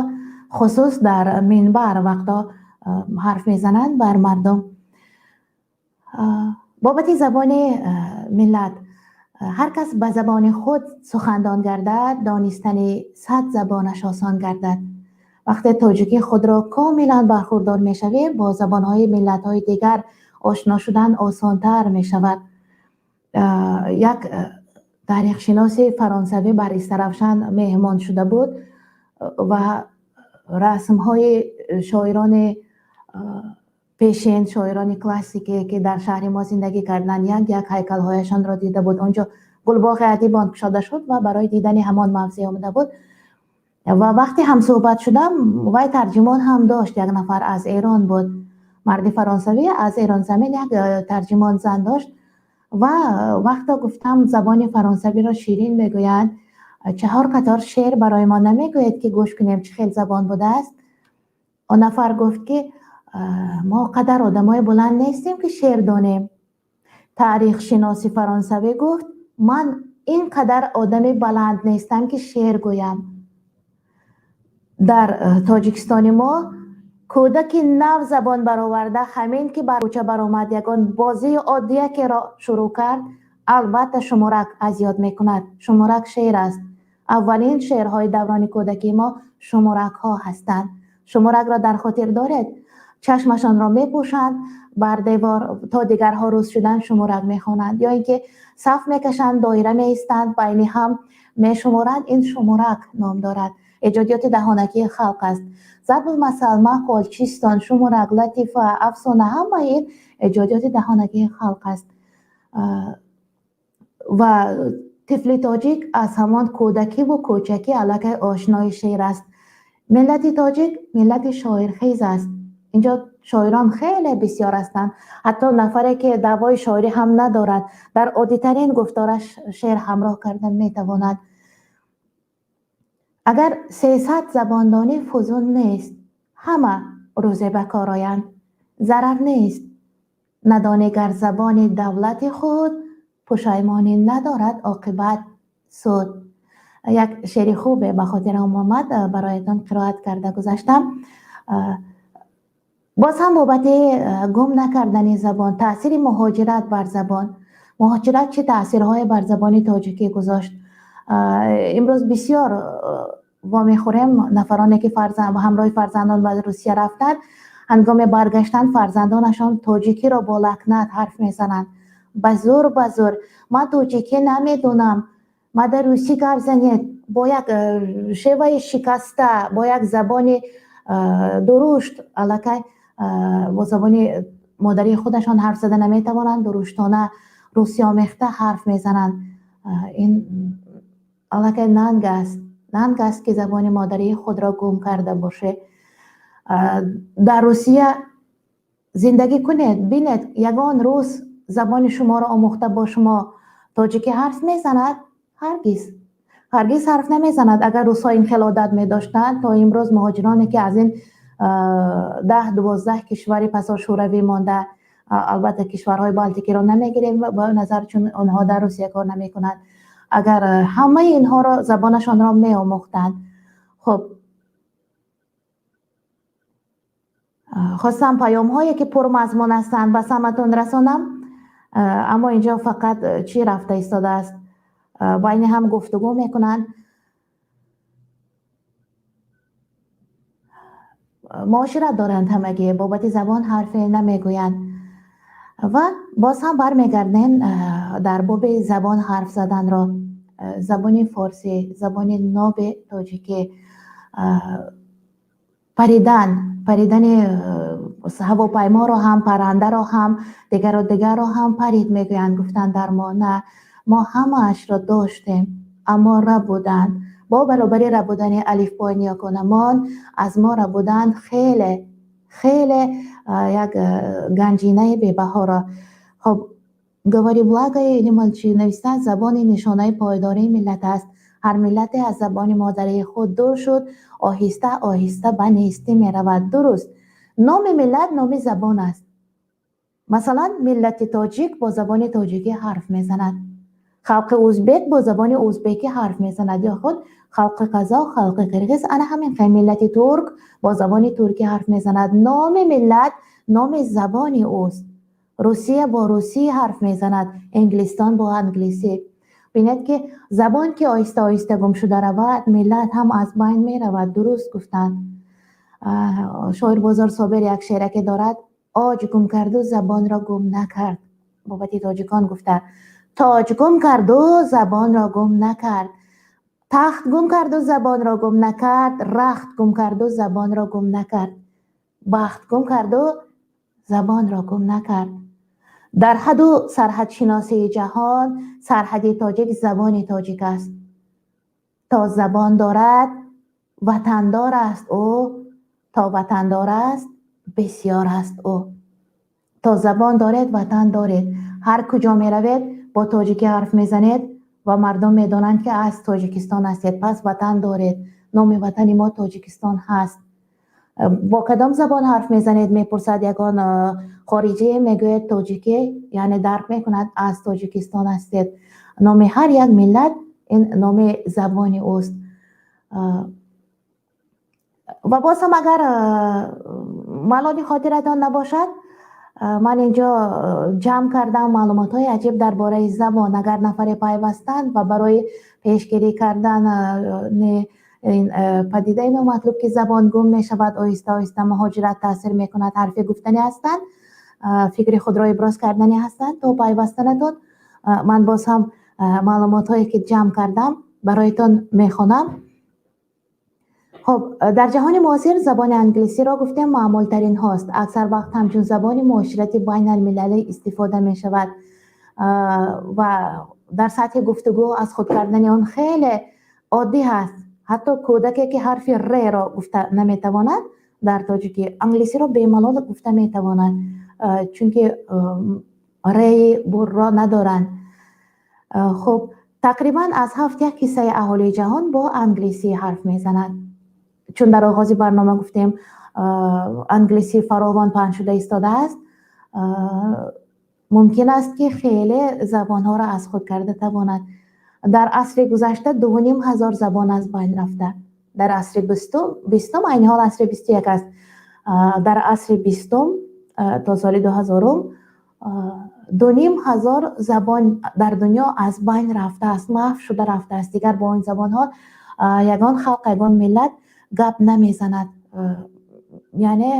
хусус дар минбар, вақто ҳарф мезананд бар мардум. Бобати забони миллат: ҳар кас ба забони худ сухандон гардад, донистани сад забонаш осон гардад. Вақте тоҷикӣ худро комилан бархурдор мешавем, бо забонҳои миллатҳои дигар ошно шудан осонтар мешавад. Як таърихшиноси фаронсавӣ бар Истаравшан меҳмон шуда буд ва расмҳои шоирони пешин, шоирони классике, ки дар шаҳри мо зиндагӣ карданд, як як ҳайкалҳояшонро дида буд. Он ҷо гулбоғи адибон кушода шуд ва барои дидани ҳамон мавзеъ омада буд. Ва вақте ҳамсӯҳбат шудам, вай тарҷимон ҳам дошт, як нафар аз Эрон буд, марди фаронсавӣ аз Эронзамин, як тарҷимон зан дошт. Ва вақто гуфтам, забони фаронсавиро ширин мегӯянд, чаҳор қатор шеър барои мо намегӯед, ки гӯш кунем, чӣ хел забон будааст? Он нафар гуфт, ки мо қадар одамои баланд нестем, ки шеър донем. Таърихшиноси фаронсавӣ гуфт: «Ман ин қадар одами баланд нестам, ки шеър гӯям». Дар Тоҷикистони мо кӯдаки нав забон бароварда, ҳамин ки бар кӯча баромад, ягон бозии оддиякеро шурӯъ кард, албатта шуморак аз ёд мекунад. Шуморак шеър аст. Аввалин шеърҳои даврони кӯдакии мо шуморакҳо ҳастанд. Шуморакро дар хотир доред? Чашмашонро мепӯшанд, бар девор то дигарҳо рӯз шудан шуморак мехонанд, ё ин ки саф мекашанд, доира меистанд, байни ҳам мешуморанд. Ин шуморак ном дорад, эҷодиёти даҳонакии халқ аст. Зарбулмасал, мақол, чистон, шуморак, латифа, афсона — ҳамаи ин эҷодиёти даҳонакии халқ аст. Ва тифли тоҷик аз ҳамон кӯдакиву кӯчакӣ аллакай ошнои шеър аст. Миллати тоҷик миллати шоирхез аст. Инҷо шоирон хеле бисёр ҳастанд. Ҳатто нафаре, ки даъвои шоирӣ ҳам надорад, дар оддитарин гуфтораш шеър ҳамроҳ карда метавонад. Агар 300 забондонӣ фузун нест, ҳама рӯзе ба кор оянд, зарар нест. Надонӣ гар забони давлати худ, пушаймонӣ надорад оқибат суд. Як шеъри хубе ба хотирам омад, бароятон қироат карда гузаштам. Боз ҳам бобати гум накардани забон, таъсири муҳоҷират бар забон. Муҳоҷират чӣ таъсирҳое бар забони тоҷикӣ гузошт? Имрӯз бисёр вомехӯрем нафароне ки ҳамроҳи фарзандон ба Русия рафтанд, ҳангоми баргаштан фарзандонашон тоҷикиро бо лакнат ҳарф мезананд. Ба зӯр, ба зӯр. Ман тоҷикӣ намедонам, ма дар русӣ гап занед, бо як шеваи шикаста, бо як забони дурушт, аллакай бо забони модарии худашон ҳарф зада наметавонанд, дуруштона русиомехта ҳарф мезананд. Ин аллакай нанг аст, нанг аст, ки забони модарии худро гум карда бошед. Дар Русия зиндагӣ кунед, бинед, ягон рӯз забони шуморо омӯхта бо шумо тоҷикӣ ҳарф мезанад? Ҳаргиз, ҳаргиз ҳарф намезанад. Агар русҳо ин хел одат медоштанд, то имрӯз муҳоҷироне, ки аз ин 10-12 кишвари пасошӯравӣ монда, албатта кишварҳои Балтикиро намегирем ба назар, чун онҳо дар Русия кор намекунанд, агар ҳамаи инҳоро забонашонро меомӯхтанд. Хуб, хостам паёмҳое, ки пурмазмун ҳастанд, ба самъатон расонам, аммо инҷо фақат чӣ рафта истодааст, байни ҳам гуфтугӯ мекунанд. Муошират доранд ҳамагӣ, бобати забон ҳарфе намегӯянд. Ва боз ҳам бармегардем дар боби забон ҳарф заданро. Забони форсӣ, забони ноби тоҷикӣ, паридан, паридани ҳавопайморо ҳам, паррандаро ҳам, дигару дигарро ҳам парид мегӯянд. Гуфтанд дар мо на, мо ҳамаашро доштем, аммо рабуданд. Бо баробари рабудани алифбои ниёконамон аз мо рабуданд хеле хеле як ганҷинаи бебаҳоро. Хоб, говори благое или молчи, навиштан забони нишонаи пойдории миллат аст. Ҳар миллате аз забони модарии худ дур шуд, оҳиста оҳиста ба нестӣ меравад. Дуруст, номи миллат номи забон аст. Масалан, миллати тоҷик бо забони тоҷикӣ ҳарф мезанад, халқи узбек бо забони узбекӣ ҳарф мезанад, ё худ халқи қазоқ, халқи қирғиз, ана ҳамин хел миллати турк бо забони туркӣ ҳарф мезанад. Номи миллат номи забони ӯст. Русия бо русӣ ҳарф мезанад, Англистон бо англисӣ. Бинед, ки забон ки оҳиста оҳиста гум шуда равад, миллат ҳам аз байн меравад. Дуруст гуфтанд. Шоир Бозор Собир як шеъраке дорад: оҷ гум карду забонро гум накард. Бобати тоҷикон гуфта, тоҷ гум карду забонро гум накард, тахт гум карду забонро гум накард, рахт гум карду забонро гум накард, бахт гум карду забонро гум накард. Дар ҳаду сарҳадшиносии ҷаҳон сарҳади тоҷик забони тоҷик аст. То забон дорад, ватандор аст ӯ, то ватандор аст, бисёр аст ӯ. То забон доред, ватан доред. Ҳар куҷо меравед, бо тоҷикӣ ҳарф мезанед ва мардум медонанд, ки аз Тоҷикистон ҳастед, пас ватан доред. Номи ватани мо Тоҷикистон ҳаст. Бо кадом забон ҳарф мезанед, мепурсад ягон хориҷӣ, мегӯяд тоҷикӣ, яъне дарк мекунад, аз Тоҷикистон ҳастед. Номи ҳар як миллат ин номи забони ӯст. Ва боз ҳам агар малоли хотиратон набошад, ман инҷо ҷамъ кардам маълумотҳои аҷиб дар бораи забон. Агар нафаре пайвастанд ва барои пешгирӣ кардан ин падидаи номатлуб, ки забон гум мешавад оҳиста оҳиста, муҳоҷират таъсир мекунад, ҳарфе гуфтанӣ ҳастанд, фикри худро иброз карданӣ ҳастанд, то пайвастанатон ман боз ҳам маълумотҳое, ки ҷамъ кардам, бароятон мехонам. Хуб, дар ҷаҳони муосир забони англисиро гуфтем маъмултаринҳост. Аксар вақт ҳамчун забони муоширати байналмилалӣ истифода мешавад ва дар сатҳи гуфтугӯ аз худ кардани он хеле оддӣ ҳаст. Ҳатто кӯдаке, ки ҳарфи р-ро гуфта наметавонад, дар тоҷикӣ англисиро бемалол гуфта метавонад, чунки реи бурро надоранд. Хуб, тақрибан аз ҳафт як ҳиссаи аҳолии ҷаҳон бо англисӣ ҳарф мезанад. Чун дар оғози барнома гуфтем, англисӣ фаровон паҳн шуда истодааст, мумкин аст, ки хеле забонҳоро аз худ карда тавонад. Дар асри гузашта 2500 забон аз байн рафта. Дар асри бистум, айни ҳол асри 21 аст, дар асри бистум то соли 2000-ум 2500 забон дар дунё аз байн рафтааст, маҳв шуда рафтааст. Дигар бо ин забонҳо ягон халқ, ягон миллат гап намезанад. Яъне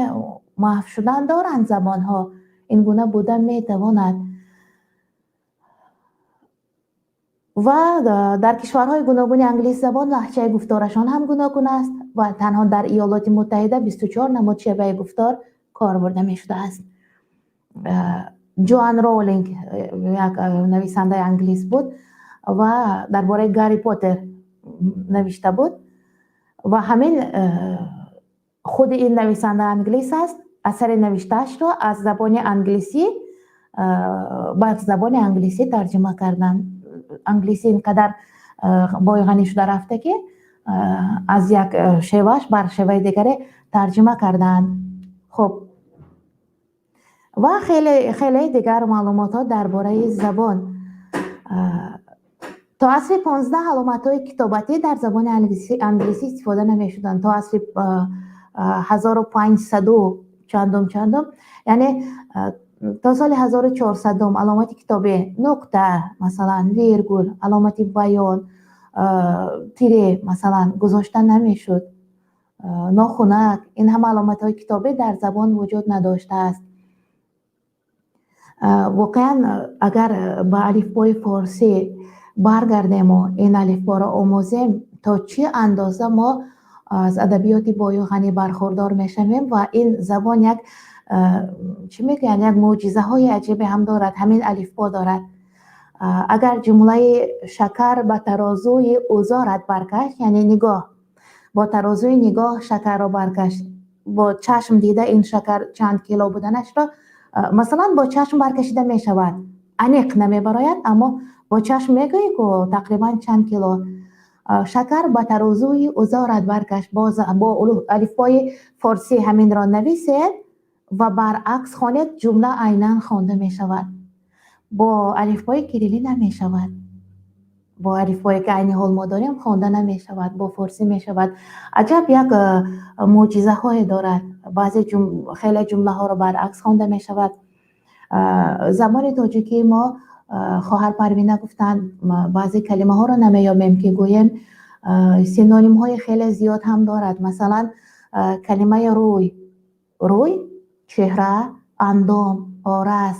маҳв шудан доранд забонҳо, ин гуна буда метавонад. Ва дар кишварҳои гуногуни англисзабон лаҳҷаи гуфторашон ҳам гуногун аст ва танҳо дар Иёлоти Муттаҳида 24 намуд шеваи гуфтор кор бурда мешудааст. Ҷоан Роулинг як нависандаи англис буд ва дар бораи Гарри Поттер навишта буд ва ҳамин худи ин нависанда англис аст, асари навиштаашро аз забони англисӣ ба забони англисӣ тарҷима карданд. Англисӣ ин қадар бойғанӣ шуда рафта, ки аз як шевааш бар шеваи дигаре тарҷима кардаанд. Хуб, ва хеле хеле дигар маълумотҳо дар бораи забон. То асри 15 аломатҳои китобатӣ дар забони англисӣ истифода намешуданд. То асри 1500-у чандум чандум, яъне то соли 1400-ум аломати китобӣ нуқта, масалан, виргул, аломати баён, тире, масалан, гузошта намешуд, нохунак, ин ҳама аломатҳои китобӣ дар забон вуҷуд надоштааст. Воқеан, агар ба алифбои форсӣ баргардему ин алифборо омӯзем, то чӣ андоза мо аз адабиёти бою ғанӣ бархурдор мешавем. Ва ин забон як, чӣ мегӯянд, як мӯъҷизаҳои аҷибе ҳам дорад, ҳамин алифбо дорад. Агар ҷумлаи «шакар ба тарозуи узорат баркаш», яъне нигоҳ, бо тарозуи нигоҳ шакарро баркаш, бо чашм дида ин шакар чанд кило буданашро, масалан, бо чашм баркашида мешавад, аниқ намебарояд, аммо бо чашм мегӯӣ, ку тақрибан чанд кило. «Шакар ба тарозуи узорат баркаш», бо алифбои форсӣ ҳаминро нависед ва баръакс хонед, ҷумла айнан хонда мешавад. Бо алифбои кириллӣ намешавад, бо алифбое ки айни ҳол мо дорем, хонда намешавад, бо форсӣ мешавад. Аҷаб як мӯъҷизаҳое дорад. Баъзе хеле ҷумлаҳоро баръакс хонда мешавад. Забони тоҷикии мо, хоҳар Парвина гуфтанд, баъзе калимаҳоро намеёбем, ки гӯем, синонимҳои хеле зиёд ҳам дорад. Масалан, калимаи рӯй, рӯй, чеҳра, андом, ораз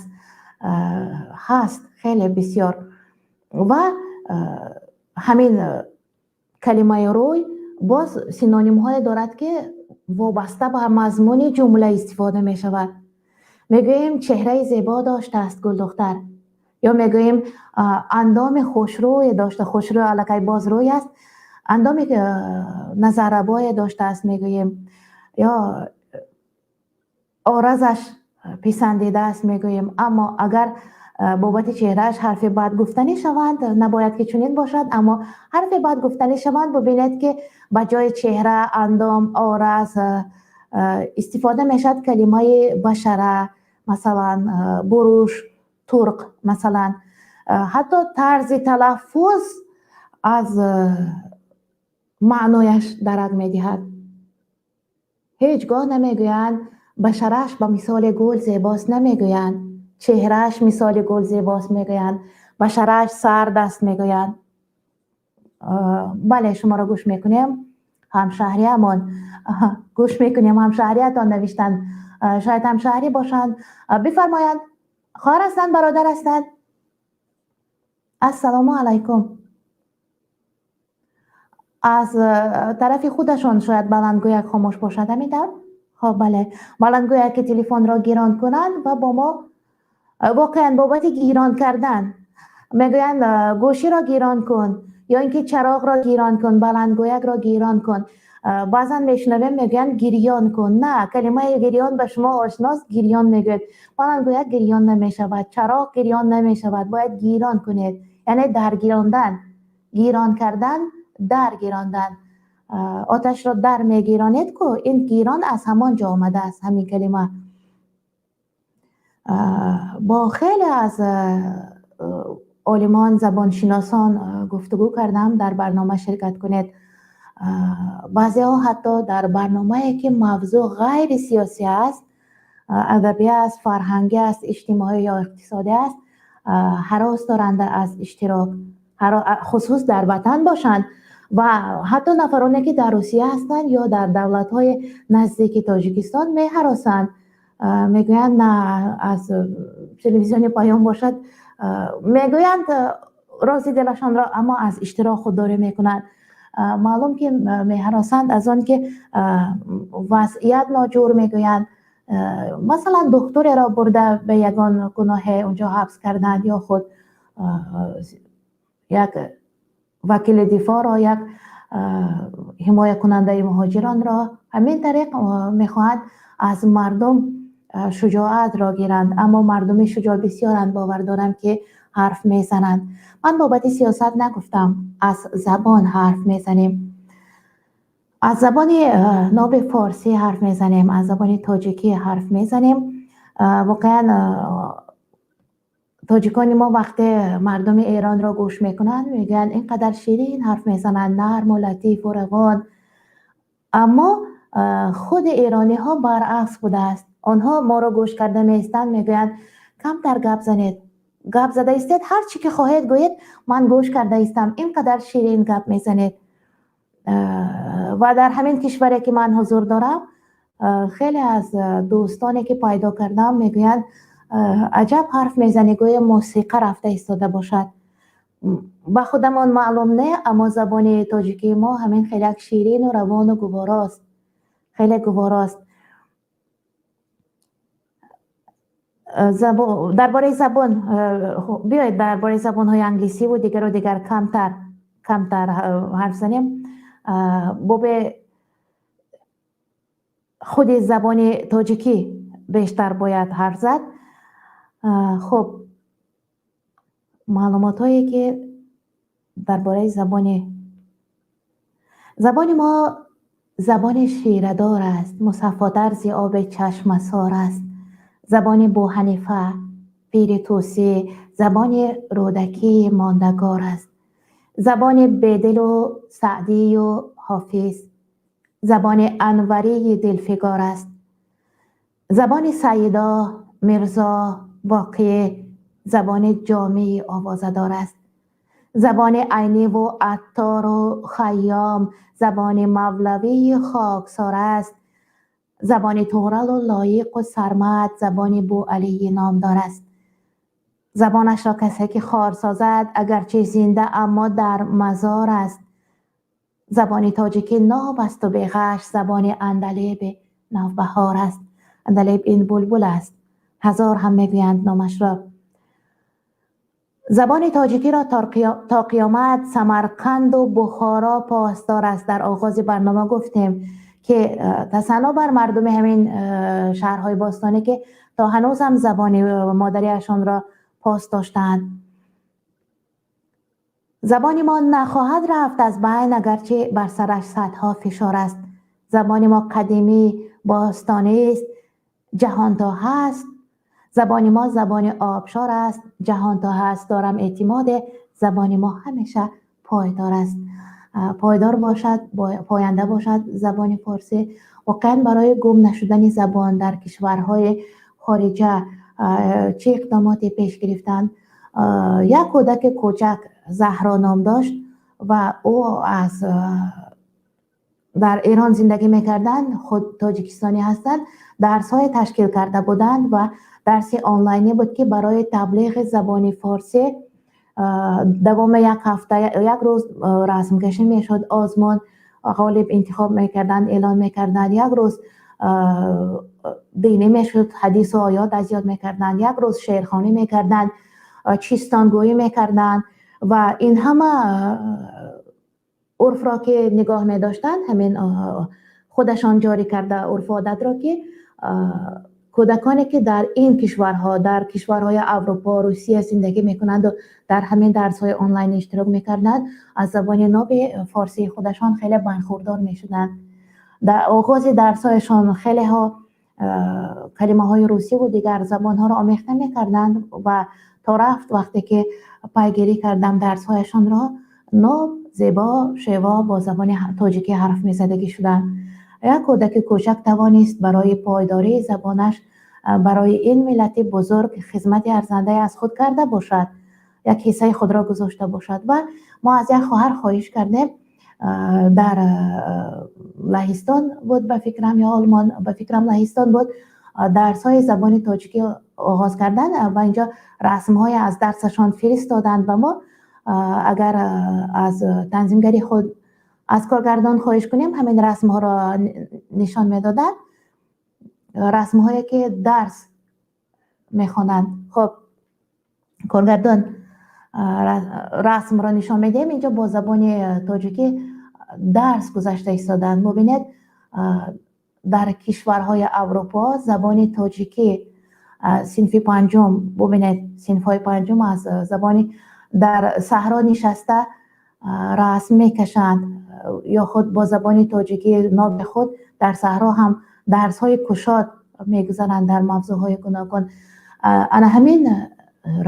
ҳаст хеле бисёр. Ва ҳамин калимаи рӯй боз синонимҳое дорад, ки вобаста ба мазмуни ҷумла истифода мешавад. Мегӯем, чеҳраи зебо доштааст гулдухтар, ё мегӯем, андоми хушрӯе дошта, хушрӯй аллакай боз рӯй аст, андоми назаррабое доштааст мегӯем, ё оразаш писандидааст мегӯем. Аммо агар бобати чеҳрааш ҳарфи бад гуфтанӣ шаванд, набояд ки чунин бошад, аммо ҳарфи бад гуфтанӣ шаванд, бубинед, ки ба ҷои чеҳра, андом, ораз истифода мешавад калимаи башара, масалан, буруш, турқ, масалан. Ҳатто тарзи талаффуз аз маънояш дарак медиҳад. Ҳеҷ гоҳ намегӯянд, башараш ба мисоли гул зебост, намегӯянд, чеҳрааш мисоли гул зебост мегӯянд, башараш сард аст мегӯянд. Бале, шуморо гӯш мекунем, ҳамшаҳриямон, гӯш мекунем. Ҳамшаҳриятон навиштанд, шояд ҳамшаҳрӣ бошанд. Бифармоянд, хоҳар ҳастанд, бародар ҳастанд? Ассалому алайкум. Аз тарафи худашон шояд баландгӯяк хомӯш бошад, ҳамин тавр? Хоб, бале, баландгӯяки телефонро гирон кунанд ва бо мо. Воқеан, бобати гирон кардан мегӯянд, гӯширо гирон кун ё ин ки чароғро гирон кун, баландгӯякро гирон кун. Баъзан мешунавем, мегӯянд, гирён кун. На, калимаи гирён ба шумо ошност, гирён мегӯяд. Баландгӯяк гирён намешавад, чароғ гирён намешавад, бояд гирон кунед, яъне даргирондан, гирон кардан, даргирондан. Оташро дар мегиронед ку, ин гирон аз ҳамон ҷо омадааст ҳамин калима. Бо хеле аз олимон, забоншиносон гуфтугӯ кардам, дар барнома ширкат кунед. Баъзеҳо ҳатто дар барномае, ки мавзӯъ ғайри сиёсӣ аст. адабӣ аст, фарҳангӣ аст, иҷтимоӣ ё иқтисодӣ аст, ҳарос доранд аз иштирок, хусус дар ватан бошанд ва ҳатто нафароне, ки дар Русия ҳастанд ё дар давлатҳои наздики Тоҷикистон, меҳаросанд, мегӯянд, на аз телевизиони Паём бошад, мегӯянд рози дилашонро, аммо аз иштирок худдорӣ мекунанд. Маълум ки меҳаросанд аз он ки вазъият ноҷур, мегӯянд, масалан, духтуреро бурда ба ягон гуноҳе унҷо ҳабс карданд ё худ як вакили дифоъро, як ҳимоякунандаи муҳоҷиронро. Ҳамин тариқ мехоҳанд аз мардум шуҷоатро гиранд, аммо мардуми шуҷоъ бисёранд, бовар дорам, ки ҳарф мезананд. Ман бобати сиёсат нагуфтам, аз забон ҳарф мезанем, аз забони ноби форсӣ ҳарф мезанем, аз забони тоҷикӣ ҳарф мезанем. Воқеан, тоҷикони мо вақте мардуми Эронро гӯш мекунанд, мегӯянд, ин қадар ширин ҳарф мезананд, нарму латифу равон, аммо худи эрониҳо баръакс будааст. Онҳо моро гӯш карда меистанд, мегӯянд, камтар гап занед, гап зада истед, ҳар чӣ ки хоҳед гӯед, ман гӯш карда истам, ин қадар ширин гап мезанед. Ва дар ҳамин кишваре ки ман ҳузур дорам, хеле аз дӯстоне ки пайдо кардам, мегӯянд, аҷаб ҳарф мезанӣ, гӯё мусиқа рафта истода бошад. Ба худамон маълум не, аммо забони тоҷикии мо ҳамин хеле як ширину равону гуворост, хеле гуворост. Дар бораи забон биёед, дар бораи забонҳои англисиву дигару дигар камтар камтар ҳарф занем, бобе худи забони тоҷикӣ бештар бояд ҳарф зад. Хуб, маълумотҳое ки дар бораи забони мо: забони ширадор аст, мусаффотар зи оби чашмасор аст, забони Бӯҳанифа, пири Тӯсӣ, забони Рӯдакии мондагор аст, забони Бедилу Саъдию Ҳофиз, забони Анварии дилфигор аст, забони Саидо, Мирзо, Боқӣ, забони Ҷомии овозадор аст, забони Айниву Аттору Хайём, забони Мавлавии хоксор аст, забони Туғралу Лоиқу Сармад, забони Бӯалии номдор аст. Забонашро касе ки хор созад, агарчи зинда, аммо дар мазор аст. Забони тоҷикӣ ноб асту беғаш, забони Андалеби навбаҳор аст. Андалеб ин булбул аст, ҳазор ҳам мегӯянд номашро. Забони тоҷикиро то қиёмат Самарқанду Бухоро посдор аст. Дар оғози барнома гуфтем, ки тасанно бар мардуми ҳамин шаҳрҳои бостонӣ, ки то ҳанӯзам забони модариашонро пос доштаанд. Забони мо нахоҳад рафт аз байн, агарчи бар сараш садҳо фишор аст. Забони мо қадимӣ, бостонист, ҷаҳон то ҳаст. Забони мо забони обшор аст, ҷаҳон то ҳаст. Дорам эътимоде, забони мо ҳамеша пойдор аст. Пойдор бошад, поянда бошад забони форсӣ. Воқеан, барои гум нашудани забон дар кишварҳои хориҷа чӣ иқдомоте пеш гирифтанд? Як кӯдаки кӯчак Заҳро ном дошт ва ӯ аз дар Эрон зиндагӣ мекарданд, худ тоҷикистонӣ ҳастанд. Дарсҳое ташкил карда буданд ва дарси онлайнӣ буд, ки барои таблиғи забони форсӣ давоми як ҳафта як рӯз расмкашӣ мешуд, озмун, ғолиб интихоб мекарданд, эълон мекарданд, як рӯз динӣ мешуд, ҳадису оёт аз ёд мекарданд, як рӯз шеърхонӣ мекарданд, чистонгӯӣ мекарданд ва ин ҳама урфро ки нигоҳ медоштанд, ҳамин худашон ҷорӣ карда урфу одатро, ки кӯдаконе ки дар ин кишварҳо, дар кишварҳои Аврупо, Русия зиндагӣ мекунанду дар ҳамин дарсҳои онлайн иштирок мекарданд, аз забони ноби форсии худашон хеле бархурдор мешуданд. Дар оғози дарсҳояшон хелеҳо калимаҳои русиву дигар забонҳоро омехта мекарданд ва то рафт, вақте ки пайгирӣ кардам дарсҳояшонро, ноб, зебо, шево бо забони тоҷикӣ ҳарф мезадагӣ шуданд. Як кӯдаки кӯчак тавонист барои пойдории забонаш Барои ин миллати бузург хизмати арзандае аз худ карда бошад, як ҳиссаи худро гузошта бошад. Ва мо аз як хоҳар хоҳиш кардем, дар Лаҳистон буд, ба фикрам, ё Олмон, ба фикрам, Лаҳистон буд, дарсҳои забони тоҷикӣ оғоз кардан ва инҷо расмҳое аз дарсашон фиристоданд ба мо. Агар аз танзимгари худ, аз коргардон хоҳиш кунем, ҳамин расмҳоро нишон медоданд, расмҳое ки дарс мехонанд. Хоб, коргардон, расмро нишон медиҳем. Инҷо бо забони тоҷикӣ дарс гузашта истоданд. Бубинед, дар кишварҳои Аврупо забони тоҷикӣ, синфи панҷум, бубинед, синфҳои панҷум аз забони дар саҳро нишаста расм мекашанд ё худ бо забони тоҷикӣ ноби худ дар саҳро ҳам дарсҳои кушод мегузаранд дар мавзӯъҳои гуногун. Ана ҳамин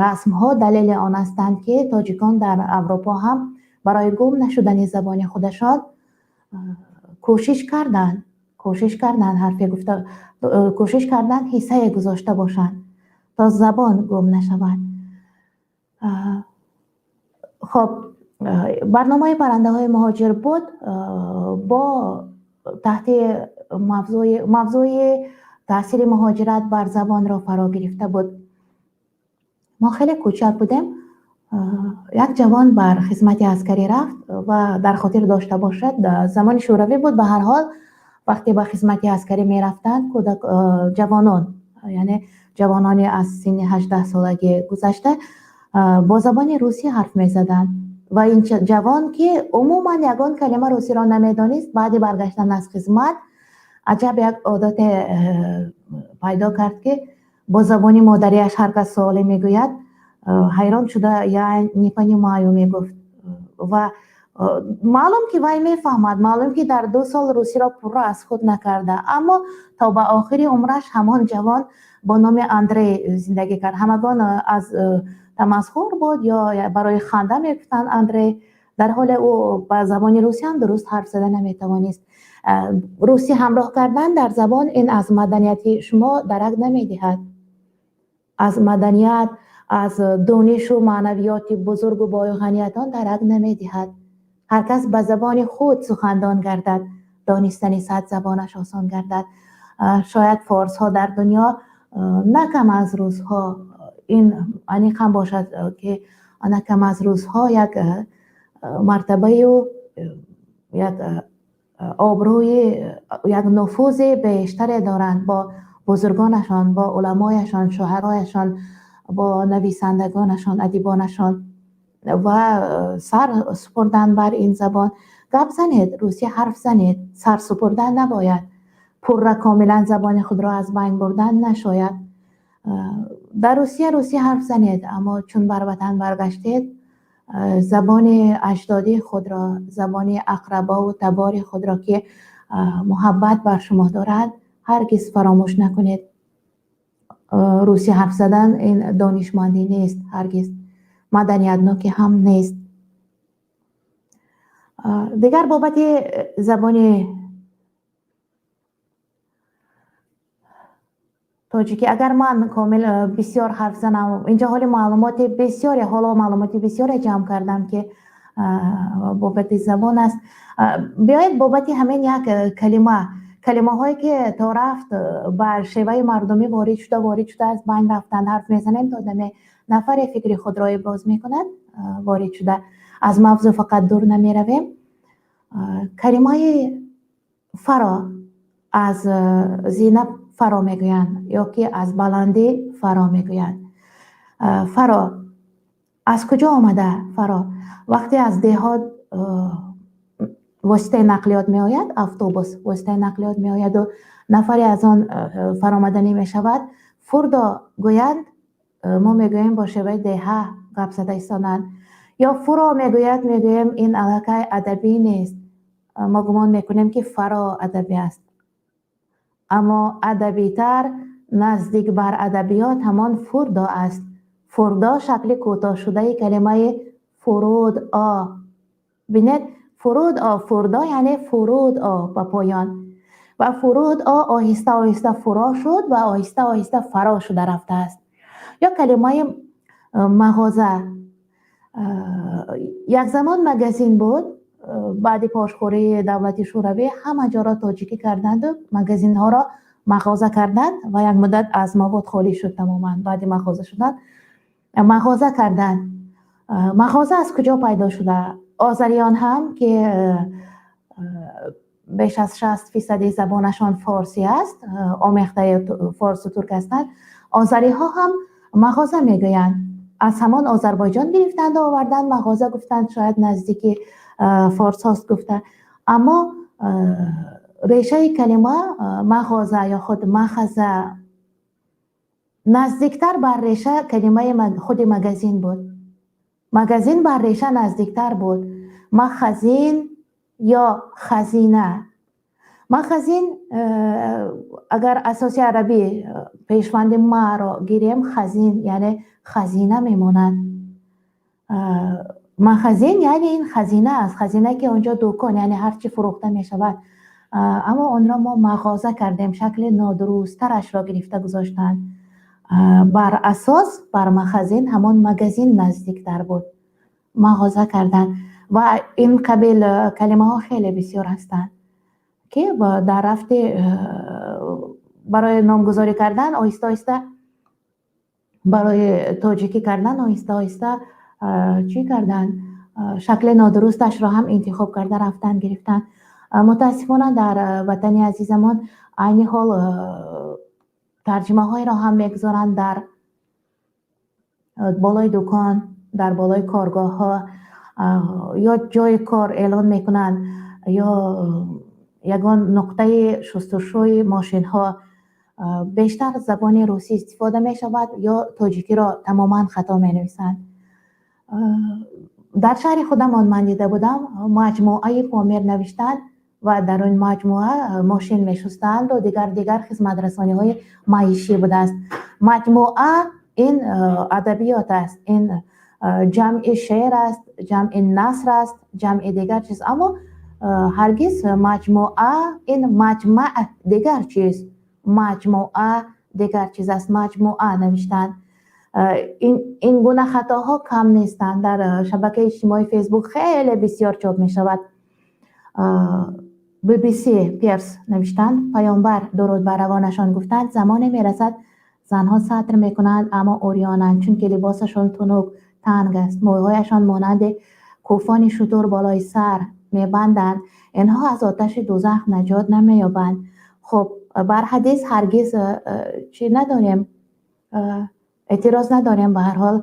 расмҳо далели он ҳастанд, ки тоҷикон дар Аврупо ҳам барои гум нашудани забони худашон кӯшиш карданд, ҳарфе гуфта кӯшиш карданд, ҳиссае гузошта бошанд, то забон гум нашавад. Хоб, барномаи «Паррандаҳои муҳоҷир» буд бо таҳти мавзӯи таъсири муҳоҷират бар забонро фаро гирифта буд. Мо хеле кӯчак будем, як ҷавон бар хизмати аскарӣ рафт ва дар хотир дошта бошад, замони Шӯравӣ буд. Ба ҳар ҳол, вақте ба хизмати аскарӣ мерафтанд кӯдак, ҷавонон, яъне ҷавонони аз синни 18-солагӣ гузашта, бо забони русӣ ҳарф мезаданд. Ва ин ҷавон, ки умуман ягон калима русиро намедонист, баъди баргаштан аз хизмат аҷаб як одате пайдо кард, ки бо забони модариаш ҳар кас суоле мегӯяд, ҳайрон шуда «Я не понимаю» мегуфт. Ва маълум, ки вай мефаҳмад, маълум, ки дар 2 сол русиро пурра аз худ накарда, аммо то ба охири умраш ҳамон ҷавон бо номи Андрей зиндагӣ кард. Ҳамагон аз тамасхур буд ё барои ханда мегуфтанд Андрей, дар ҳоле ӯ ба забони русӣ ҳам дуруст ҳарф зада наметавонист. Русӣ ҳамроҳ кардан дар забон ин аз маданияти шумо дарак намедиҳад, аз маданият, аз донишу маънавиёти бузургу боюғаниятон дарак намедиҳад. Ҳар кас ба забони худ сухандон гардад, донистани сад забонаш осон гардад. Шояд форсҳо дар дунё на кам аз русҳо, ин аниқ ҳам бошад, ки на кам аз русҳо як мартабаю як обрӯи, як нуфузи бештаре доранд бо бузургонашон, бо уламояшон, шуарояшон, бо нависандагонашон, адибонашон ва сар супурдан бар ин забон. Гап занед, русӣ ҳарф занед, сар супурдан набояд, пурра комилан забони худро аз байн бурдан нашояд. Дар Русия русӣ ҳарф занед, аммо чун бар ватан баргаштед, забони аҷдодии худро, забони ақрабову табори худро, ки муҳаббат бар шумо дорад, ҳаргиз фаромӯш накунед. Русӣ ҳарф задан ин донишмандӣ нест, ҳаргиз маданиятнокӣ ҳам нест. Дигар бобати забони тоҷикӣ, агар ман комил бисёр ҳарф занам, инҷо ҳоли маълумоти бисёре, ҳоло маълумоти бисёре ҷамъ кардам, ки бобати забон аст. Биёед, бобати ҳамин як калима, калимаҳое ки то рафт ба шеваи мардумӣ ворид шуда аз байн рафтанд, ҳарф мезанем, то даме нафаре фикри худро иброз мекунад ворид шуда. Аз мавзӯъ фақат дур намеравем. Калимаи фаро, аз зина фаро мегӯянд ё ки аз баландӣ фаро мегӯянд. Фаро аз куҷо омада? Фаро вақте аз деҳот воситаи нақлиёт меояд, автобус, воситаи нақлиёт меояду нафаре аз он фаромаданӣ мешавад, фурдо гӯянд, мо мегӯем, бо шеваи деҳа гап зада истонанд ё фуро мегӯяд, мегӯем, ин аллакай адабӣ нест. Мо гумон мекунем, ки фаро адабӣ аст, аммо адабитар, наздик бар адабиёт ҳамон фурдо аст. Фурдо шакли кӯтоҳшудаи калимаи фуруд о. Бинед, фуруд о, фурдо, яъне фуруд о, ба поён. Ва фуруд о оҳиста оҳиста фуро шуд ва оҳиста оҳиста фаро шуда рафтааст. Ё калимаи мағоза. Як замон магазин буд, баъди пошхӯрии давлати Шӯравӣ ҳама ҷоро тоҷикӣ карданду магазинҳоро мағоза карданд ва як муддат аз мавод холӣ шуд тамоман. Баъди мағоза шудан мағоза карданд. Мағоза аз куҷо пайдо шуда? Озариён ҳам, ки беш аз 60 фисади забонашон форсӣ аст, омехтаи форсу турк ҳастанд, озариҳо ҳам мағоза мегӯянд. Аз ҳамон Озарбойҷон гирифтанду оварданд, мағоза гуфтанд, шояд наздики форсҳост гуфта. Аммо решаи калима мағоза ё худ махаза наздиктар бар реша калимаи худи магазин буд. Магазин бар реша наздиктар буд. Махазин ё хазина. Махазин, агар асоси арабӣ пешванди маро гирем, хазин яъне хазина мемонад. Махазин яъне ин хазина аст, хазина, ки он ҷо дукон, яъне ҳар чӣ фурӯхта мешавад. Аммо онро мо мағоза кардем, шакли нодурусттарашро гирифта гузоштанд. Бар асос бар махазин ҳамон магазин наздиктар буд, мағоза карданд. Ва ин қабил калимаҳо хеле бисёр ҳастанд, ки дар рафти барои номгузорӣ кардан оҳиста оҳиста, барои тоҷикӣ кардан оҳиста оҳиста чӣ карданд, шакли нодурусташро ҳам интихоб карда рафтанд, гирифтанд. Мутаассифона, дар ватани азизамон айни ҳол тарҷимаҳоеро ҳам мегузоранд дар болои дукон, дар болои коргоҳҳо ё ҷои кор эълон мекунанд ё ягон нуқтаи шустушӯи мошинҳо. Бештар забони русӣ истифода мешавад ё тоҷикиро тамоман хато менависанд. Дар шаҳри худамон ман дида будам, Маҷмӯаи Помир навиштанд ва дар он маҷмӯа мошин мешустанду дигар дигар хизматрасониҳои маишӣ будааст. Маҷмӯа ин адабиёт аст, ин ҷамъи шеър аст, ҷамъи наср аст, ҷамъи дигар чиз. Аммо ҳаргиз маҷмӯа, ин маҷмаъ дигар чиз, маҷмӯа дигар чиз аст. Маҷмӯа навиштанд. Ин гуна хатоҳо кам нестанд. Дар шабакаи иҷтимоии Фейсбук хеле бисёр чоп мешавад. BBC Перс навиштанд: Паёмбар, дуруд бар равонашон, гуфтанд: «Замоне мерасад, занҳо сатр мекунанд, аммо урёнанд, чунки либосашон тунук танг аст, мӯйҳояшон монанди кӯфони шутур болои сар мебанданд. Инҳо аз оташи дӯзах наҷот намеёбанд». Хуб, бар ҳадис ҳаргиз чӣ надорем, эътироз надорем. Ба ҳар ҳол,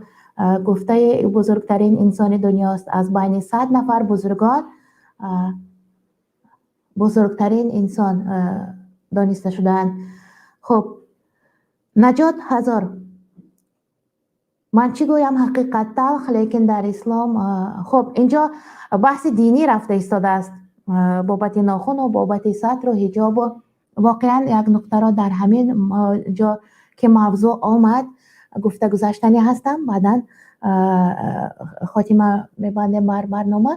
гуфтаи бузургтарин инсони дунёст. Аз байни 100 нафар бузургон бузургтарин инсон дониста шудаанд. Хуб, наҷот ҳазор ман чӣ гӯям, ҳақиқат талх, лекин дар ислом. Хуб, инҷо баҳси динӣ рафта истодааст бобати нохуну бобати сатру ҳиҷобу. Воқеан, як нуқтаро дар ҳамин ҷо, ки мавзӯъ омад, гуфта гузаштанӣ ҳастам, баъдан хотима мебандем бар барнома.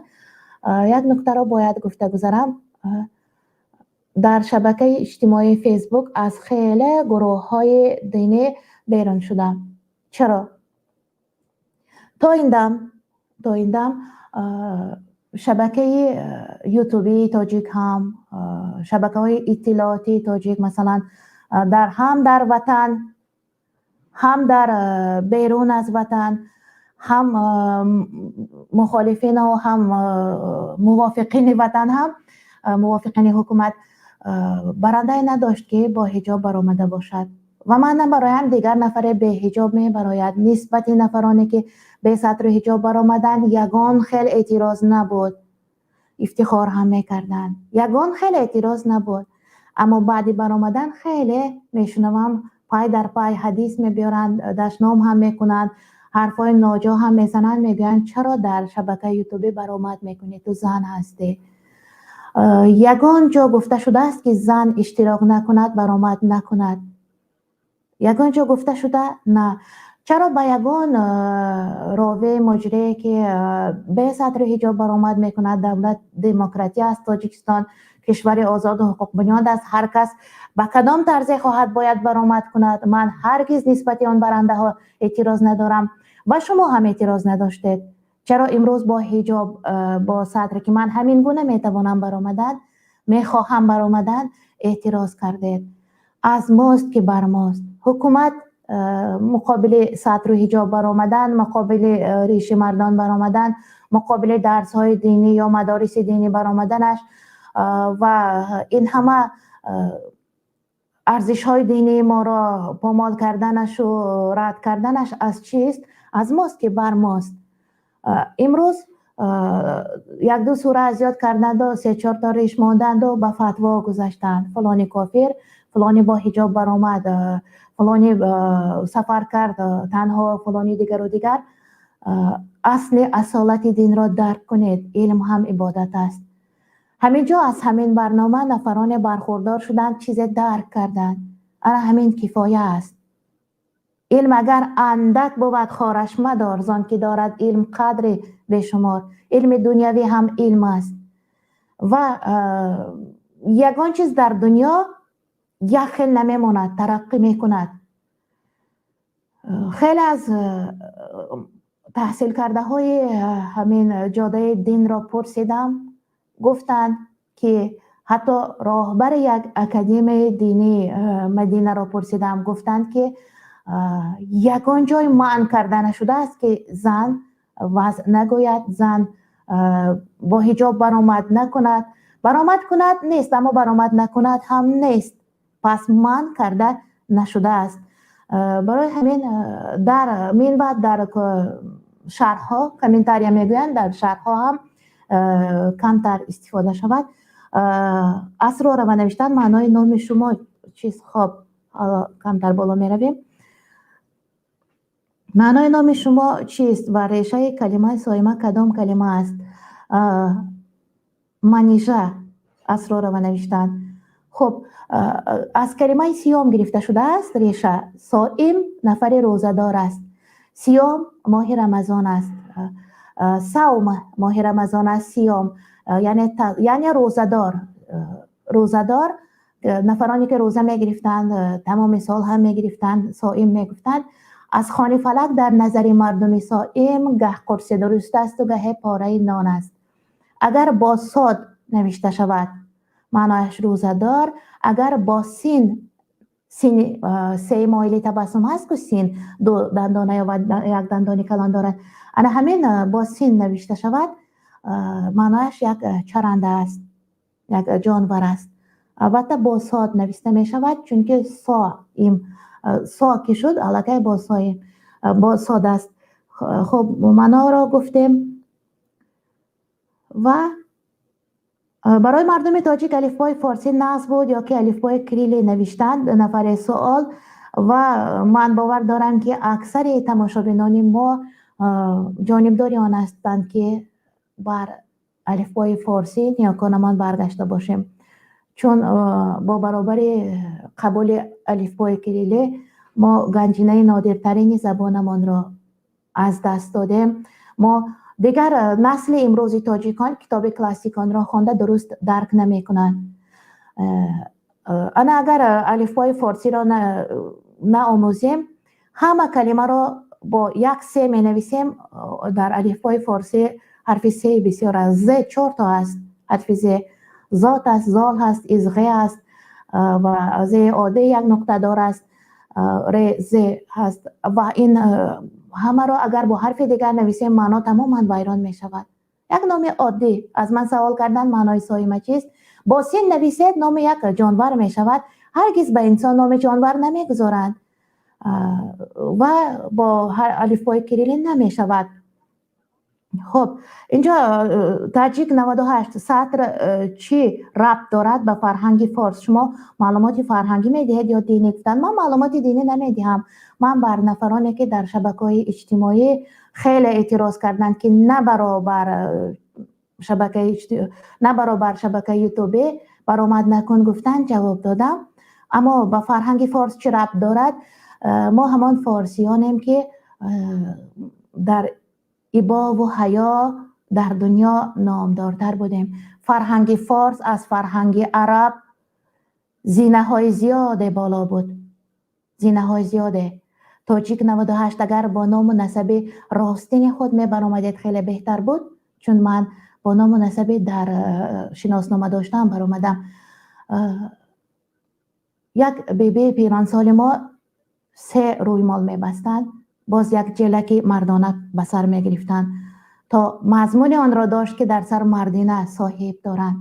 Як нуктаро бояд гуфта гузарам. Дар шабакаи иҷтимоии Фейсбук аз хеле гурӯҳҳои динӣ берун шудам. Чаро? То ин дам шабакаи ютубии тоҷик ҳам, шабакаҳои иттилоотии тоҷик, масалан, дар ҳам дар ватан, ҳам дар берун аз ватан, ҳам мухолифину ҳам мувофиқини ватан, ҳам мувофиқини ҳукумат, барандае надошт, ки бо ҳиҷоб баромада бошад. Ва ман набароям, дигар нафаре беҳиҷоб мебарояд. Нисбати нафароне, ки бесатру ҳиҷоб баромаданд, ягон хел эътироз набуд, ифтихор ҳам мекарданд, ягон хел эътироз набуд. Аммо баъди баромадан хеле мешунавам, пай дар пай ҳадис мебиёранд, дашном ҳам мекунанд, ҳарфҳои ноҷо ҳам мезананд, мегӯянд: «Чаро дар шабакаи ютубӣ баромад мекунӣ? Ту зан ҳастӣ». Ягон ҷо гуфта шудааст, ки зан иштирок накунад, баромад накунад? Ягон ҷо гуфта шуда? На. Чаро ба ягон рове, муҷрие, ки бе сатру ҳиҷоб баромад мекунад? Давлат демократия аст, Тоҷикистон кишвари озоду ҳуқуқбунёд аст, ҳар кас ба кадом тарзе хоҳад, бояд баромад кунад. Ман ҳаргиз нисбати он барандаҳо эътироз надорам ва шумо ҳам эътироз надоштед. Чаро имрӯз бо ҳиҷоб, бо сатре, ки ман ҳамин гуна метавонам баромадан, мехоҳам баромадан, эътироз кардед? Аз мост, ки бар мост. Ҳукумат муқобили сатру ҳиҷоб баромадан, муқобили риши мардон баромадан, муқобили дарсҳои динӣ ё мадориси динӣ баромаданаш ва ин ҳама арзишҳои динии моро помол карданашу рад карданаш аз чист? Аз мост, ки бар мост. Имрӯз якду сура аз ёд карданду се-чорто риш монданду ба фатво гузаштанд: фалони кофир, фалони бо ҳиҷоб баромад, фалони сафар кард танҳо, фалони дигару дигар. Асли асолати динро дарк кунед. Илм ҳам ибодат аст. Ҳамин ҷо аз ҳамин барнома нафароне бархурдор шуданд, чизе дарк карданд. Ана ҳамин кифоя аст. Илм агар андак бувад, хораш мадор, зон ки дорад илм қадри бешумор. Илми дунявӣ ҳам илм аст ва ягон чиз дар дунё як хел намемонад, тараққӣ мекунад. Хеле аз таҳсилкардаҳои ҳамин ҷодаи динро пурсидам, гуфтанд, ки ҳатто роҳбари як академияи динии Мадинаро пурсидам, гуфтанд, ки ягон ҷой манъ карда нашудааст, ки зан ваъз нагӯяд, зан бо ҳиҷоб баромад накунад. Баромад кунад нест, аммо баромад накунад ҳам нест. Пас манъ карда нашудааст. Барои ҳамин дар минбаъд дар шарҳҳо, комментария мегӯянд, дар шарҳҳо ҳам камтар истифода шавад. Асророва навиштан: «Маънои номи шумо чист?» Хоб, камтар боло меравем. «Маънои номи шумо чист ва решаи калимаи Соима кадом калима аст?» Манижа Асророва навиштанд. Хуб, аз калимаи сиём гирифта шудааст реша. Соим нафари рӯзадор аст. Сиём моҳи Рамазон аст, савм моҳи Рамазон аст. Сиём яъне рӯзадор. Рӯзадор, нафароне ки рӯза мегирифтанд, тамоми сол ҳам мегирифтанд, соим мегуфтанд. Аз хони фалак дар назари мардуми соим гаҳ қурси дуруст асту гаҳе пораи нон аст. Агар бо сод навишта шавад, маънояш рӯзадор. Агар бо син, сини сеи моили табассум ҳаст ку, син ду дандона ё як дандони калон дорад, ана ҳамин бо син навишта шавад, маънояш як чаранда аст, як ҷонвар аст. Албатта, бо сод нависта мешавад, чунки соим, со ки шуд, аллакай бо соим, бо сод аст. Хуб, маъноро гуфтем. Ва «Барои мардуми тоҷик алифбои форсӣ нағз буд ё ки алифбои кирилӣ?» навиштанд нафаре суол. Ва ман бовар дорам, ки аксари тамошобинони мо ҷонибдори он ҳастанд, ки бар алифбои форсӣ ниёконамон баргашта бошем, чун бо баробари қабули алифбои кирилӣ мо ганҷинаи нодиртарини забонамонро аз даст додем. Мо дигар, насли имрӯзи тоҷикон китоби классиконро хонда дуруст дарк намекунанд. Ана агар алифбои форсиро наомӯзем, ҳама калимаро бо як се менависем. Дар алифбои форсӣ ҳарфи се бисёр аст, з чорто аст. Ҳарфи з зот аст, зол ҳаст, изғе аст ва зе оддӣ як нуқтадор аст, ре, з ҳаст. Ва ин ҳамаро агар бо ҳарфи дигар нависем, маъно тамоман вайрон мешавад. Як номи оддӣ, аз ман савол кардан: «Маънои Соима чист?» Бо син нависед, номи як ҷонвар мешавад. Ҳаргиз ба инсон номи ҷонвар намегузоранд ва бо алифбои кирилӣ намешавад. Хуб, инҷо Таҷик 98: «Сатр чӣ рабт дорад ба фарҳанги форс? Шумо маълумоти фарҳангӣ медиҳед ё динӣ?» гуфтанд. Ман маълумоти динӣ намедиҳам. Ман бар нафароне, ки дар шабакаҳои иҷтимоӣ хеле эътироз карданд, ки на баробар шабакаи ютубӣ баромад накун гуфтанд, ҷавоб додам. Аммо ба фарҳанги форс чӣ рабт дорад? Мо ҳамон форсиёнем, ки дар ибову ҳаё дар дунё номдортар будем. Фарҳанги форс аз фарҳанги араб зинаҳои зиёде боло буд, зинаҳои зиёде. Тоҷик 98, агар бо ному насаби ростини худ мебаромадед, хеле беҳтар буд, чун ман бо ному насаби дар шиноснома доштам баромадам. Як бибии пиронсоли мо се рӯймол мебастанд, боз як ҷелаки мардона ба сар мегирифтанд, то мазмуни онро дошт, ки дар сар мардина соҳиб доранд.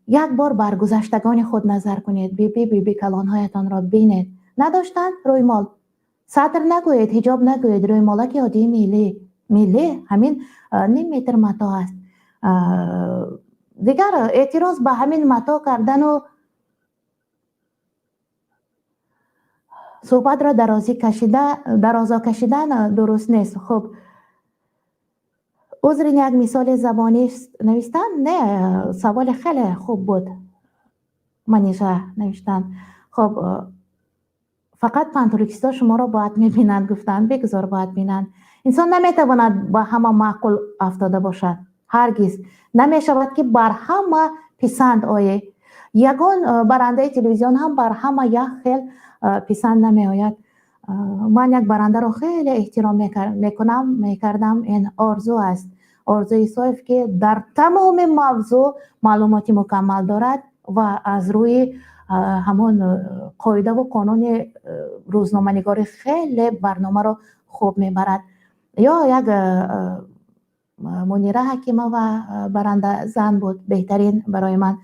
Як бор бар гузаштагони худ назар кунед, биби калонҳоятонро бинед. Надоштанд рӯймол. Сатр нагӯед, ҳиҷоб нагӯед, рӯймолаки оддии миллӣ. Миллӣ ҳамин ним метр мато аст. Дигар эътироз ба ҳамин мато кардану суҳбатро дарозо кашидан дуруст нест. Хуб, узр, ин як мисоли забонӣ навиштан? Не, саволи хеле хуб буд. Манижа навиштан. Хуб, фақат пантуркистҳо шуморо бояд мебинанд, гуфтанд, бегузор бояд бинанд. Инсон наметавонад ба ҳама маъқул афтода бошад. Ҳаргиз намешавад, ки бар ҳама писанд оед. Ягон барандаи телевизион ҳам бар ҳама як хел писанд намеояд. Ман як барандаро хеле эҳтиром мекунам, мекардам, ин Орзу аст. Орзу Исоев, ки дар тамоми мавзӯъ маълумоти мукаммал дорад ва аз рӯи ҳамон қоидаву қонуни рӯзноманигорӣ хеле барномаро хуб мебарад. Ё як Мунира Ҳакимова баранда зан буд, беҳтарин барои ман.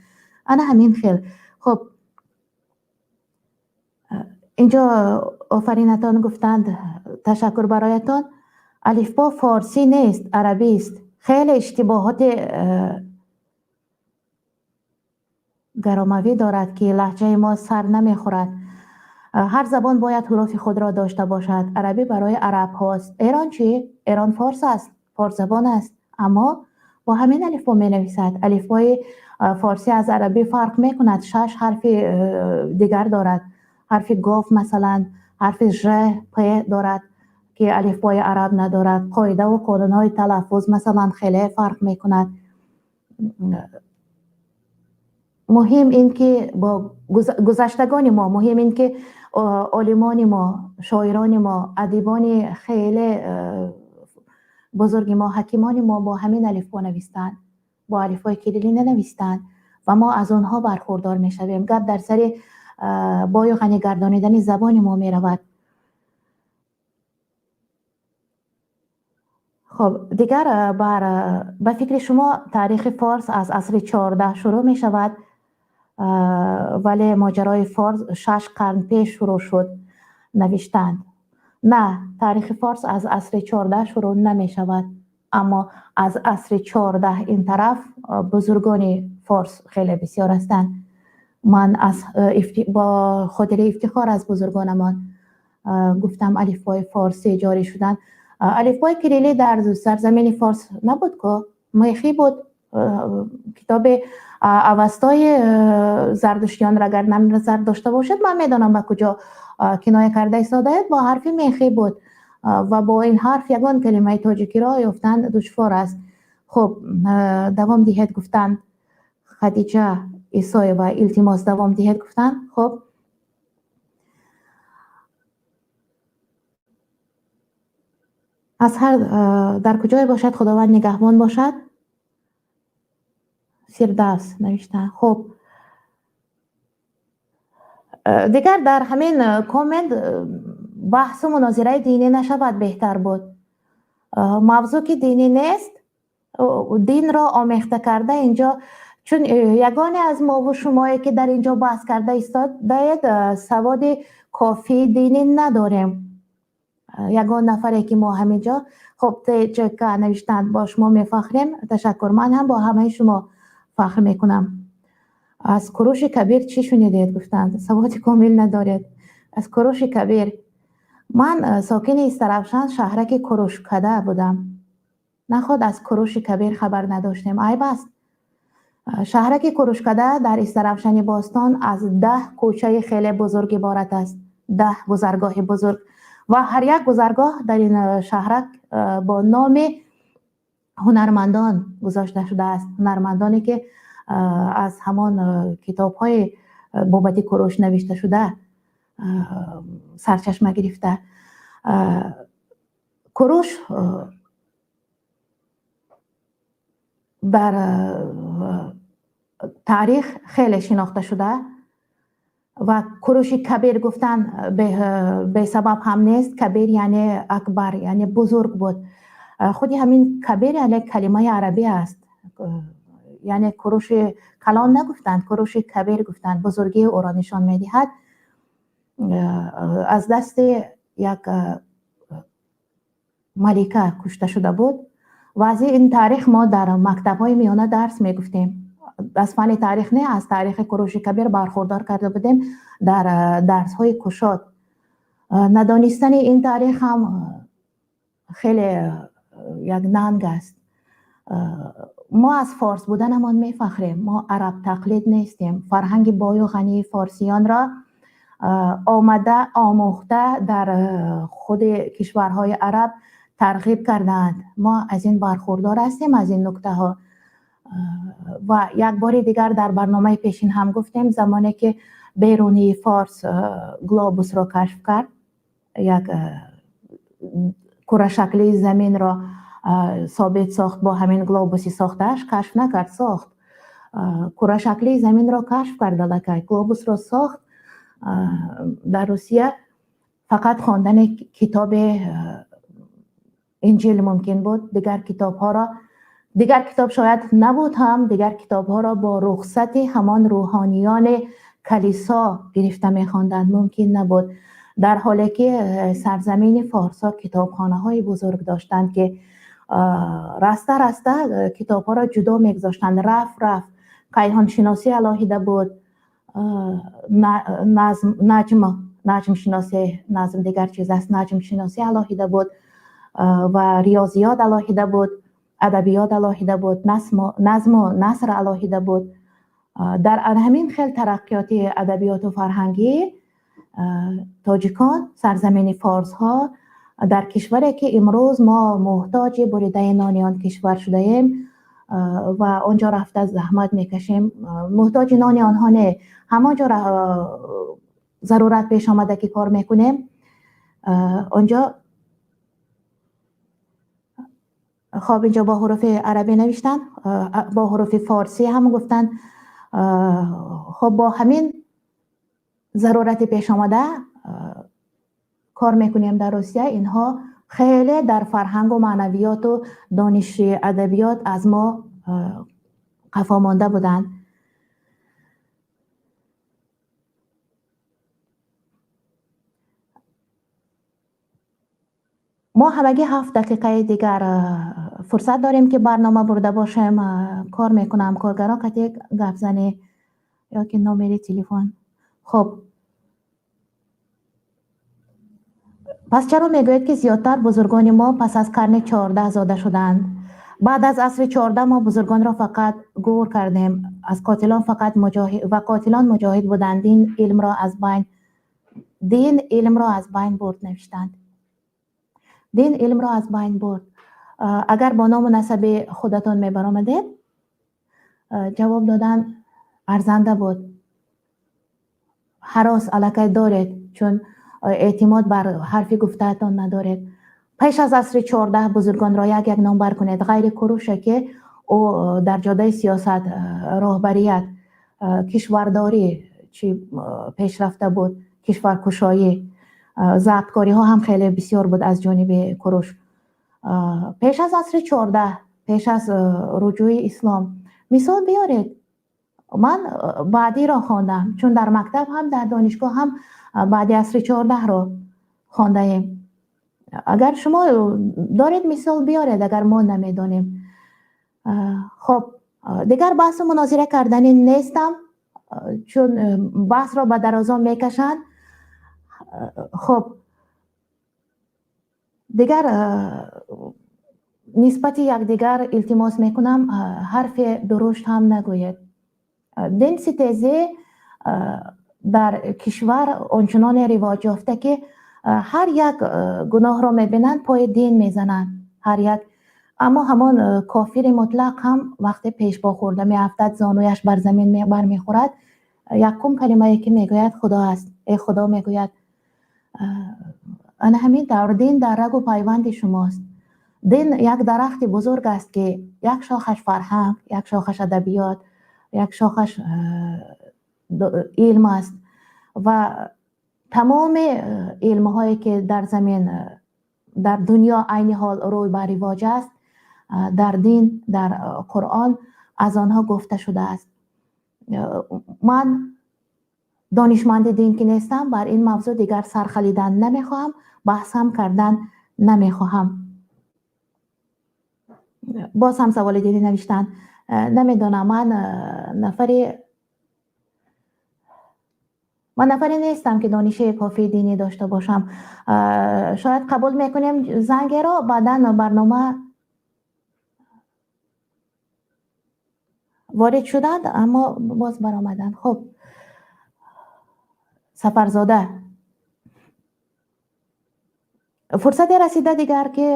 Ана ҳамин хел. Хуб, инҷо офаринатон гуфтанд, ташаккур бароятон. Алифбо форсӣ нест, арабист. Хеле иштибоҳоти гаромавӣ дорад, ки лаҳҷаи мо сар намехӯрад. Ҳар забон бояд ҳуруфи худро дошта бошад. Арабӣ барои арабҳост. Эрон чӣ? Эрон форс аст, форсзабон аст, аммо бо ҳамин алифбо менависад. Алифбои форсӣ аз арабӣ фарқ мекунад, 6 ҳарфи дигар дорад. Ҳарфи гоф масалан, ҳарфи ж, п дорад, ки алифбои араб надорад. Қоидаву қонунҳои талаффуз масалан хеле фарқ мекунад. Муҳим ин ки бо гузаштагони мо, муҳим ин ки олимони мо, шоирони мо, адибони хеле бузурги мо, ҳакимони мо бо ҳамин алифбо навистанд, бо алифбои кириллӣ нанавистанд ва мо аз онҳо бархурдор мешавем. Гап дар сари бою ғанӣ гардонидани забони мо меравад. Хуб, дигар ба фикри шумо таърихи форс аз асри 14 шурӯъ мешавад, вале моҷарои форс 6 қарн пеш шурӯъ шуд, навиштанд. На, таърихи форс аз асри 14 шурӯъ намешавад, аммо аз асри 14 ин тараф бузургони форс хеле бисёр ҳастанд. Ман бо хотири ифтихор аз бузургонамон гуфтам, алифбои форсӣ ҷорӣ шуданд. Алифбои кириллӣ дар сарзамини форс набуд ко, мехӣ буд. Китоби Авастои зардуштиёнро агар назар дошта бошед, ман медонам ба куҷо киноя карда истодаед, бо ҳарфи мехӣ буд ва бо ин ҳарф ягон калимаи тоҷикиро ёфтан душвор аст. Хуб, давом диҳед, гуфтанд. Хадиҷа Исоева, илтимос, давом диҳед, гуфтанд. Хуб, аз ҳар дар куҷое бошад, Худованд нигаҳбон бошад. Фирдавс навиштанд. Хуб, дигар дар ҳамин коммент баҳсу мунозираи динӣ нашавад, беҳтар буд. Мавзӯъ ки динӣ нест, динро омехта карда инҷо, чун ягоне аз мову шумое ки дар инҷо баҳс карда истодаед, саводи кофии динӣ надорем. Ягон нафаре ки мо ҳаминҷо, хуб, ТЧК навиштанд, бо шумо мефахрем, ташаккур. Ман ҳам бо ҳамаи шумо фахр мекунам. Аз Куруши Кабир чӣ шунидед, гуфтанд, саводи комил надоред. Аз Куруши Кабир ман сокини Истаравшан, шаҳраки Курушкада будам. Наход аз Куруши Кабир хабар надоштем, айб аст. Шаҳраки Курушкада дар Истаравшани бостон аз 10 кӯчаи хеле бузург иборат аст. 10 гузаргоҳи бузург ва ҳар як гузаргоҳ дар ин шаҳрак бо номи ҳунармандон гузошта шудааст. Ҳунармандоне ки аз ҳамон китобҳои бобати Куруш навишта шуда сарчашма гирифта. Куруш дар таърих хеле шинохта шуда ва Куруши Кабир гуфтан бесабаб ҳам нест. Кабир яъне акбар, яъне бузург буд. Худи ҳамин кабир яъне калимаи арабӣ аст. Яъне Куруши калон нагуфтанд, Куруши Кабир гуфтанд. Бузургии ӯро нишон медиҳад. Аз дасти як малика кушта шуда буд ва аз ин таърих мо дар мактабҳои миёна дарс мегуфтем. Аз фанни таърих не, аз таърихи Куруши Кабир бархурдор карда будем дар дарсҳои кушод. Надонистани ин таърих ҳам хеле як нанг аст. Мо аз форс буданамон мефахрем. Мо араб тақлид нестем. Фарҳанги бою ғании форсиёнро омада омӯхта дар худи кишварҳои араб тарғиб кардаанд. Мо аз ин бархурдор ҳастем, аз ин нуктаҳо. Ва як бори дигар дар барномаи пешин ҳам гуфтем, замоне ки Берунии форс глобусро кашф кард, як курашаклии заминро собит сохт бо ҳамин глобуси сохтааш, кашф накард, сохт. Курашаклии заминро кашф кард аллакай, глобусро сохт. Дар Русия фақат хондани китоби инҷил мумкин буд, дигар китобҳоро, дигар китоб шояд набуд ҳам, дигар китобҳоро бо рухсати ҳамон рӯҳониёни калисо гирифта мехонданд, мумкин набуд. Дар ҳоле ки сарзамини форсҳо китобхонаҳои бузург доштанд ки раста раста китобҳоро ҷудо мегузоштанд, раф раф. Кайҳоншиносӣ алоҳида буд, назм, наҷм, наҷмшиносӣ, назм дигар чиз аст, наҷмшиносӣ алоҳида буд ва риёзиёт алоҳида буд, адабиёт алоҳида буд, назму наср алоҳида буд. Дар ҳамин хел тараққиёти адабиёту фарҳангӣ тоҷикон, сарзамини форсҳо, дар кишваре ки имрӯз мо муҳтоҷи буридаи нони он кишвар шудаем ва онҷо рафта заҳмат мекашем, муҳтоҷи нони онҳо не, ҳамон ҷо зарурат пеш омада ки кор мекунем. Онҷо хоб инҷо бо ҳуруфи арабӣ навиштанд, бо ҳуруфи форсӣ ҳам гуфтанд. Хоб бо ҳамин зарурати пеш омада кор мекунем дар Русия. Инҳо хеле дар фарҳангу маънавиёту дониши адабиёт аз мо қафо монда буданд. Мо ҳамагӣ 7 дақиқаи дигар фурсат дорем ки барнома бурда бошем. Кор мекунам, коргарон қати гап занӣ ё ки номери телефон. Хоб, пас чаро мегӯед ки зиёдтар бузургони мо пас аз қарни 14 зода шуданд? Баъд аз асри 14 мо бузургонро фақат гур кардем, аз қотилон фақат муҷоҳид ва қотилон муҷоҳид буданд. Дин илмро аз байн бурд, навиштанд. Дин илмро аз байн бурд. Агар бо ному насаби худатон мебаромадед, ҷавоб додан арзанда буд. Ҳарос аллакай доред, чун эътимод бар ҳарфи гуфтаатон надоред. Пеш аз асри 14 бузургонро як як номбар кунед, ғайри Куруше ки ӯ дар ҷодаи сиёсат, роҳбарият, кишвардорӣ чӣ пешрафта буд, кишваркушоӣ, забткориҳо ҳам хеле бисёр буд аз ҷониби Куруш. Пеш аз асри 14, пеш аз руҷӯи ислом мисол биёред. Ман баъдиро хондам, чун дар мактаб ҳам дар донишгоҳ ҳам баъди асри 14-ро хондаем. Агар шумо доред мисол биёред, агар мо намедонем. Хоб, дигар баҳсу мунозира карданӣ нестам, чун баҳсро ба дарозо мекашанд. Хоб, дигар нисбати якдигар илтимос мекунам, ҳарфи дурушт ҳам нагӯед. Дин ситезӣ Дар кишвар ончуноне ривоҷ ёфта, ки ҳар як гуноҳро мебинанд, пои дин мезананд, ҳар як. Аммо ҳамон кофири мутлақ ҳам вақте пешпо хӯрда меафтад, зонуяш бар замин бармехӯрад, якум калимае ки мегӯяд, Худо аст, э Худо мегӯяд. Ана ҳамин тавр дин дар рагу пайванди шумост. Дин як дарахти бузург аст, ки як шохаш фарҳанг, як шохаш адабиёт, як шохаш илм аст ва тамоми илмҳое ки дар замин, дар дунё айни ҳол рӯй ба ривоҷ аст, дар дин, дар Қуръон аз онҳо гуфта шудааст. Ман донишманди дин ки нестам, бар ин мавзӯъ дигар сархалидан намехоҳам, баҳсам кардан намехоҳам. Боз ҳам саволи динӣ навиштанд. Намедонам, ман нафаре нестам, ки дониши кофии динӣ дошта бошам. Шояд қабул мекунем зангеро, баъдан барнома ворид шуданд, аммо боз баромаданд. Хуб, Сафарзода, фурсате расида дигар, ки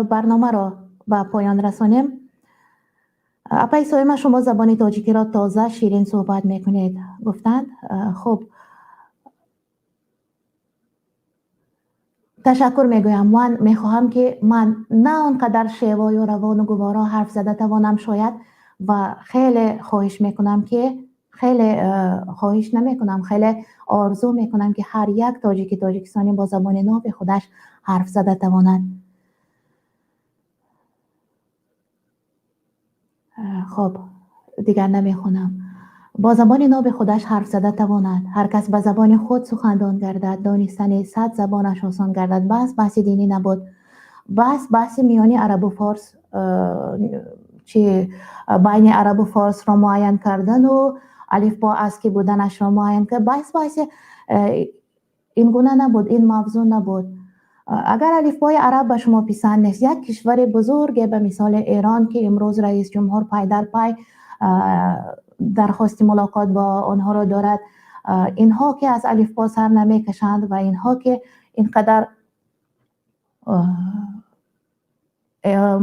барномаро ба поён расонем. Апаи Соима, шумо забони тоҷикиро тоза, ширин суҳбат мекунед, гуфтанд. Хуб, ташаккур мегӯям. Ман мехоҳам, ки ман на он қадар шевою равону гуворо ҳарф зада тавонам шояд, ва хеле хоҳиш мекунам, ки хеле хоҳиш намекунам, хеле орзу мекунам, ки ҳар як тоҷики тоҷикистонӣ бо забони ноби худаш ҳарф зада тавонад. Хуб, дигар намехонам. Бо забони ноби худаш ҳарф зада тавонад. Ҳар кас ба забони худ сухандон гардад, донистани 100 забонаш осон гардад. Баҳс баҳси динӣ набуд, баҳс баҳси миёни арабу форс, чи байни арабу форсро муайян кардану алифбо аз ки буданашро муайян кард. Баҳс баҳси ин гуна набуд, ин мавзӯъ набуд. Агар алифбои араб ба шумо писанд нест, як кишвари бузурге ба мисоли Эрон, ки имрӯз раис ҷумҳур пай дар пай дархости мулоқот бо онҳоро дорад, инҳо ки аз алифбо сар намекашанд ва инҳо ки ин қадар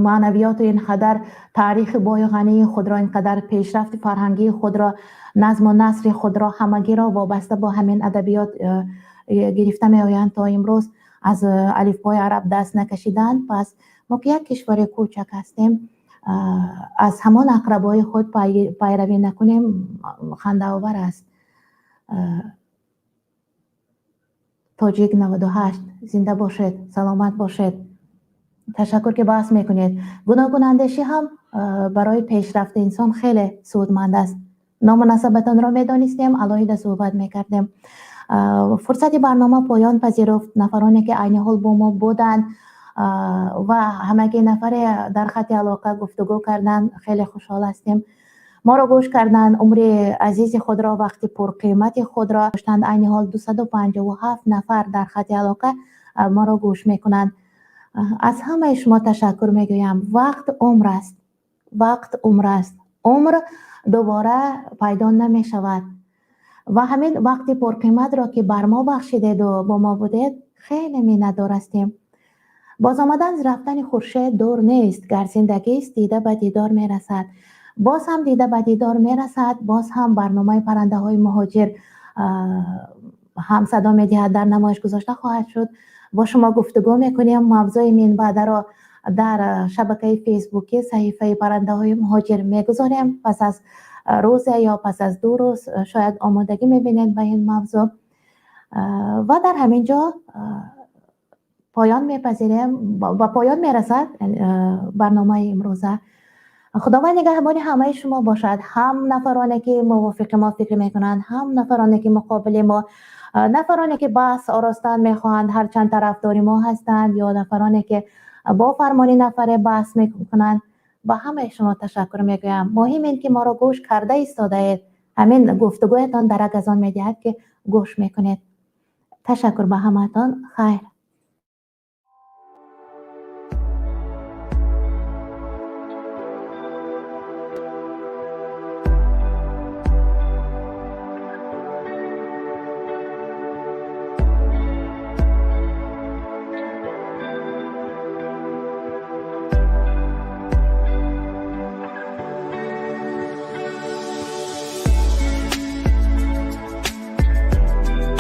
маънавиёту ин қадар таърихи бою ғании худро, ин қадар пешрафти фарҳангии худро, назму насри худро ҳамагиро вобаста бо ҳамин адабиёт гирифта меоянд, то имрӯз аз алифбои араб даст накашиданд. Пас мо ки як кишвари кӯчак ҳастем, аз ҳамон ақрабои худ пайравӣ накунем, хандаовар аст. Тоҷик 98, зинда бошед, саломат бошед. Ташаккур, ки баҳс мекунед. Гуногунандешӣ ҳам барои пешрафти инсон хеле судманд аст. Ному насабатонро медонистем, алоҳида суҳбат мекардем. Фурсати барнома поён пазируфт. Нафароне ки айни ҳол бо мо буданд ва ҳамагӣ нафаре дар хати алоқа гуфтугӯ карданд, хеле хушҳол ҳастем. Моро гӯш карданд, умри азизи худро, вақти пурқимати худро доштанд. Айни ҳол 257 нафар дар хати алоқа моро гӯш мекунанд. Аз ҳамаи шумо ташаккур мегӯям. Вақт умр аст, вақт умр аст, умр дубора пайдо намешавад ва ҳамин вақти пурқиматро ки бар мо бахшидеду бо мо будед, хеле миннатдор ҳастем. Боз омадан рафтани хуршед дур нест, гар зиндагист, дида ба дидор мерасад. Боз ҳам дида ба дидор мерасад. Боз ҳам барномаи паррандаҳои муҳоҷир ҳам садо медиҳад, дар намоиш гузошта хоҳад шуд. Бо шумо гуфтугӯ мекунем. Мавзӯи минбаъдаро дар шабакаи фейсбукӣ, саҳифаи паррандаҳои муҳоҷир мегузорем. Пас аз рӯзе ё пас аз 2 рӯз шояд омодагӣ мебинед ба ин мавзӯъ ва дар ҳамин ҷо поён мепазирем, ба поён мерасад барномаи имрӯза. Худованд нигаҳбони ҳамаи шумо бошад, ҳам нафароне ки мувофиқи мо фикр мекунанд, ҳам нафароне ки муқобили мо, нафароне ки баҳс оростан мехоҳанд, ҳарчанд тарафдори мо ҳастанд, ё нафароне ки бо фармони нафаре баҳс мекунанд. Ба ҳамаи шумо ташаккур мегӯям. Муҳим ин ки моро гӯш карда истодаед. Ҳамин гуфтугӯятон дарак аз он медиҳад, ки гӯш мекунед. Ташаккур ба ҳамаатон. Хайр.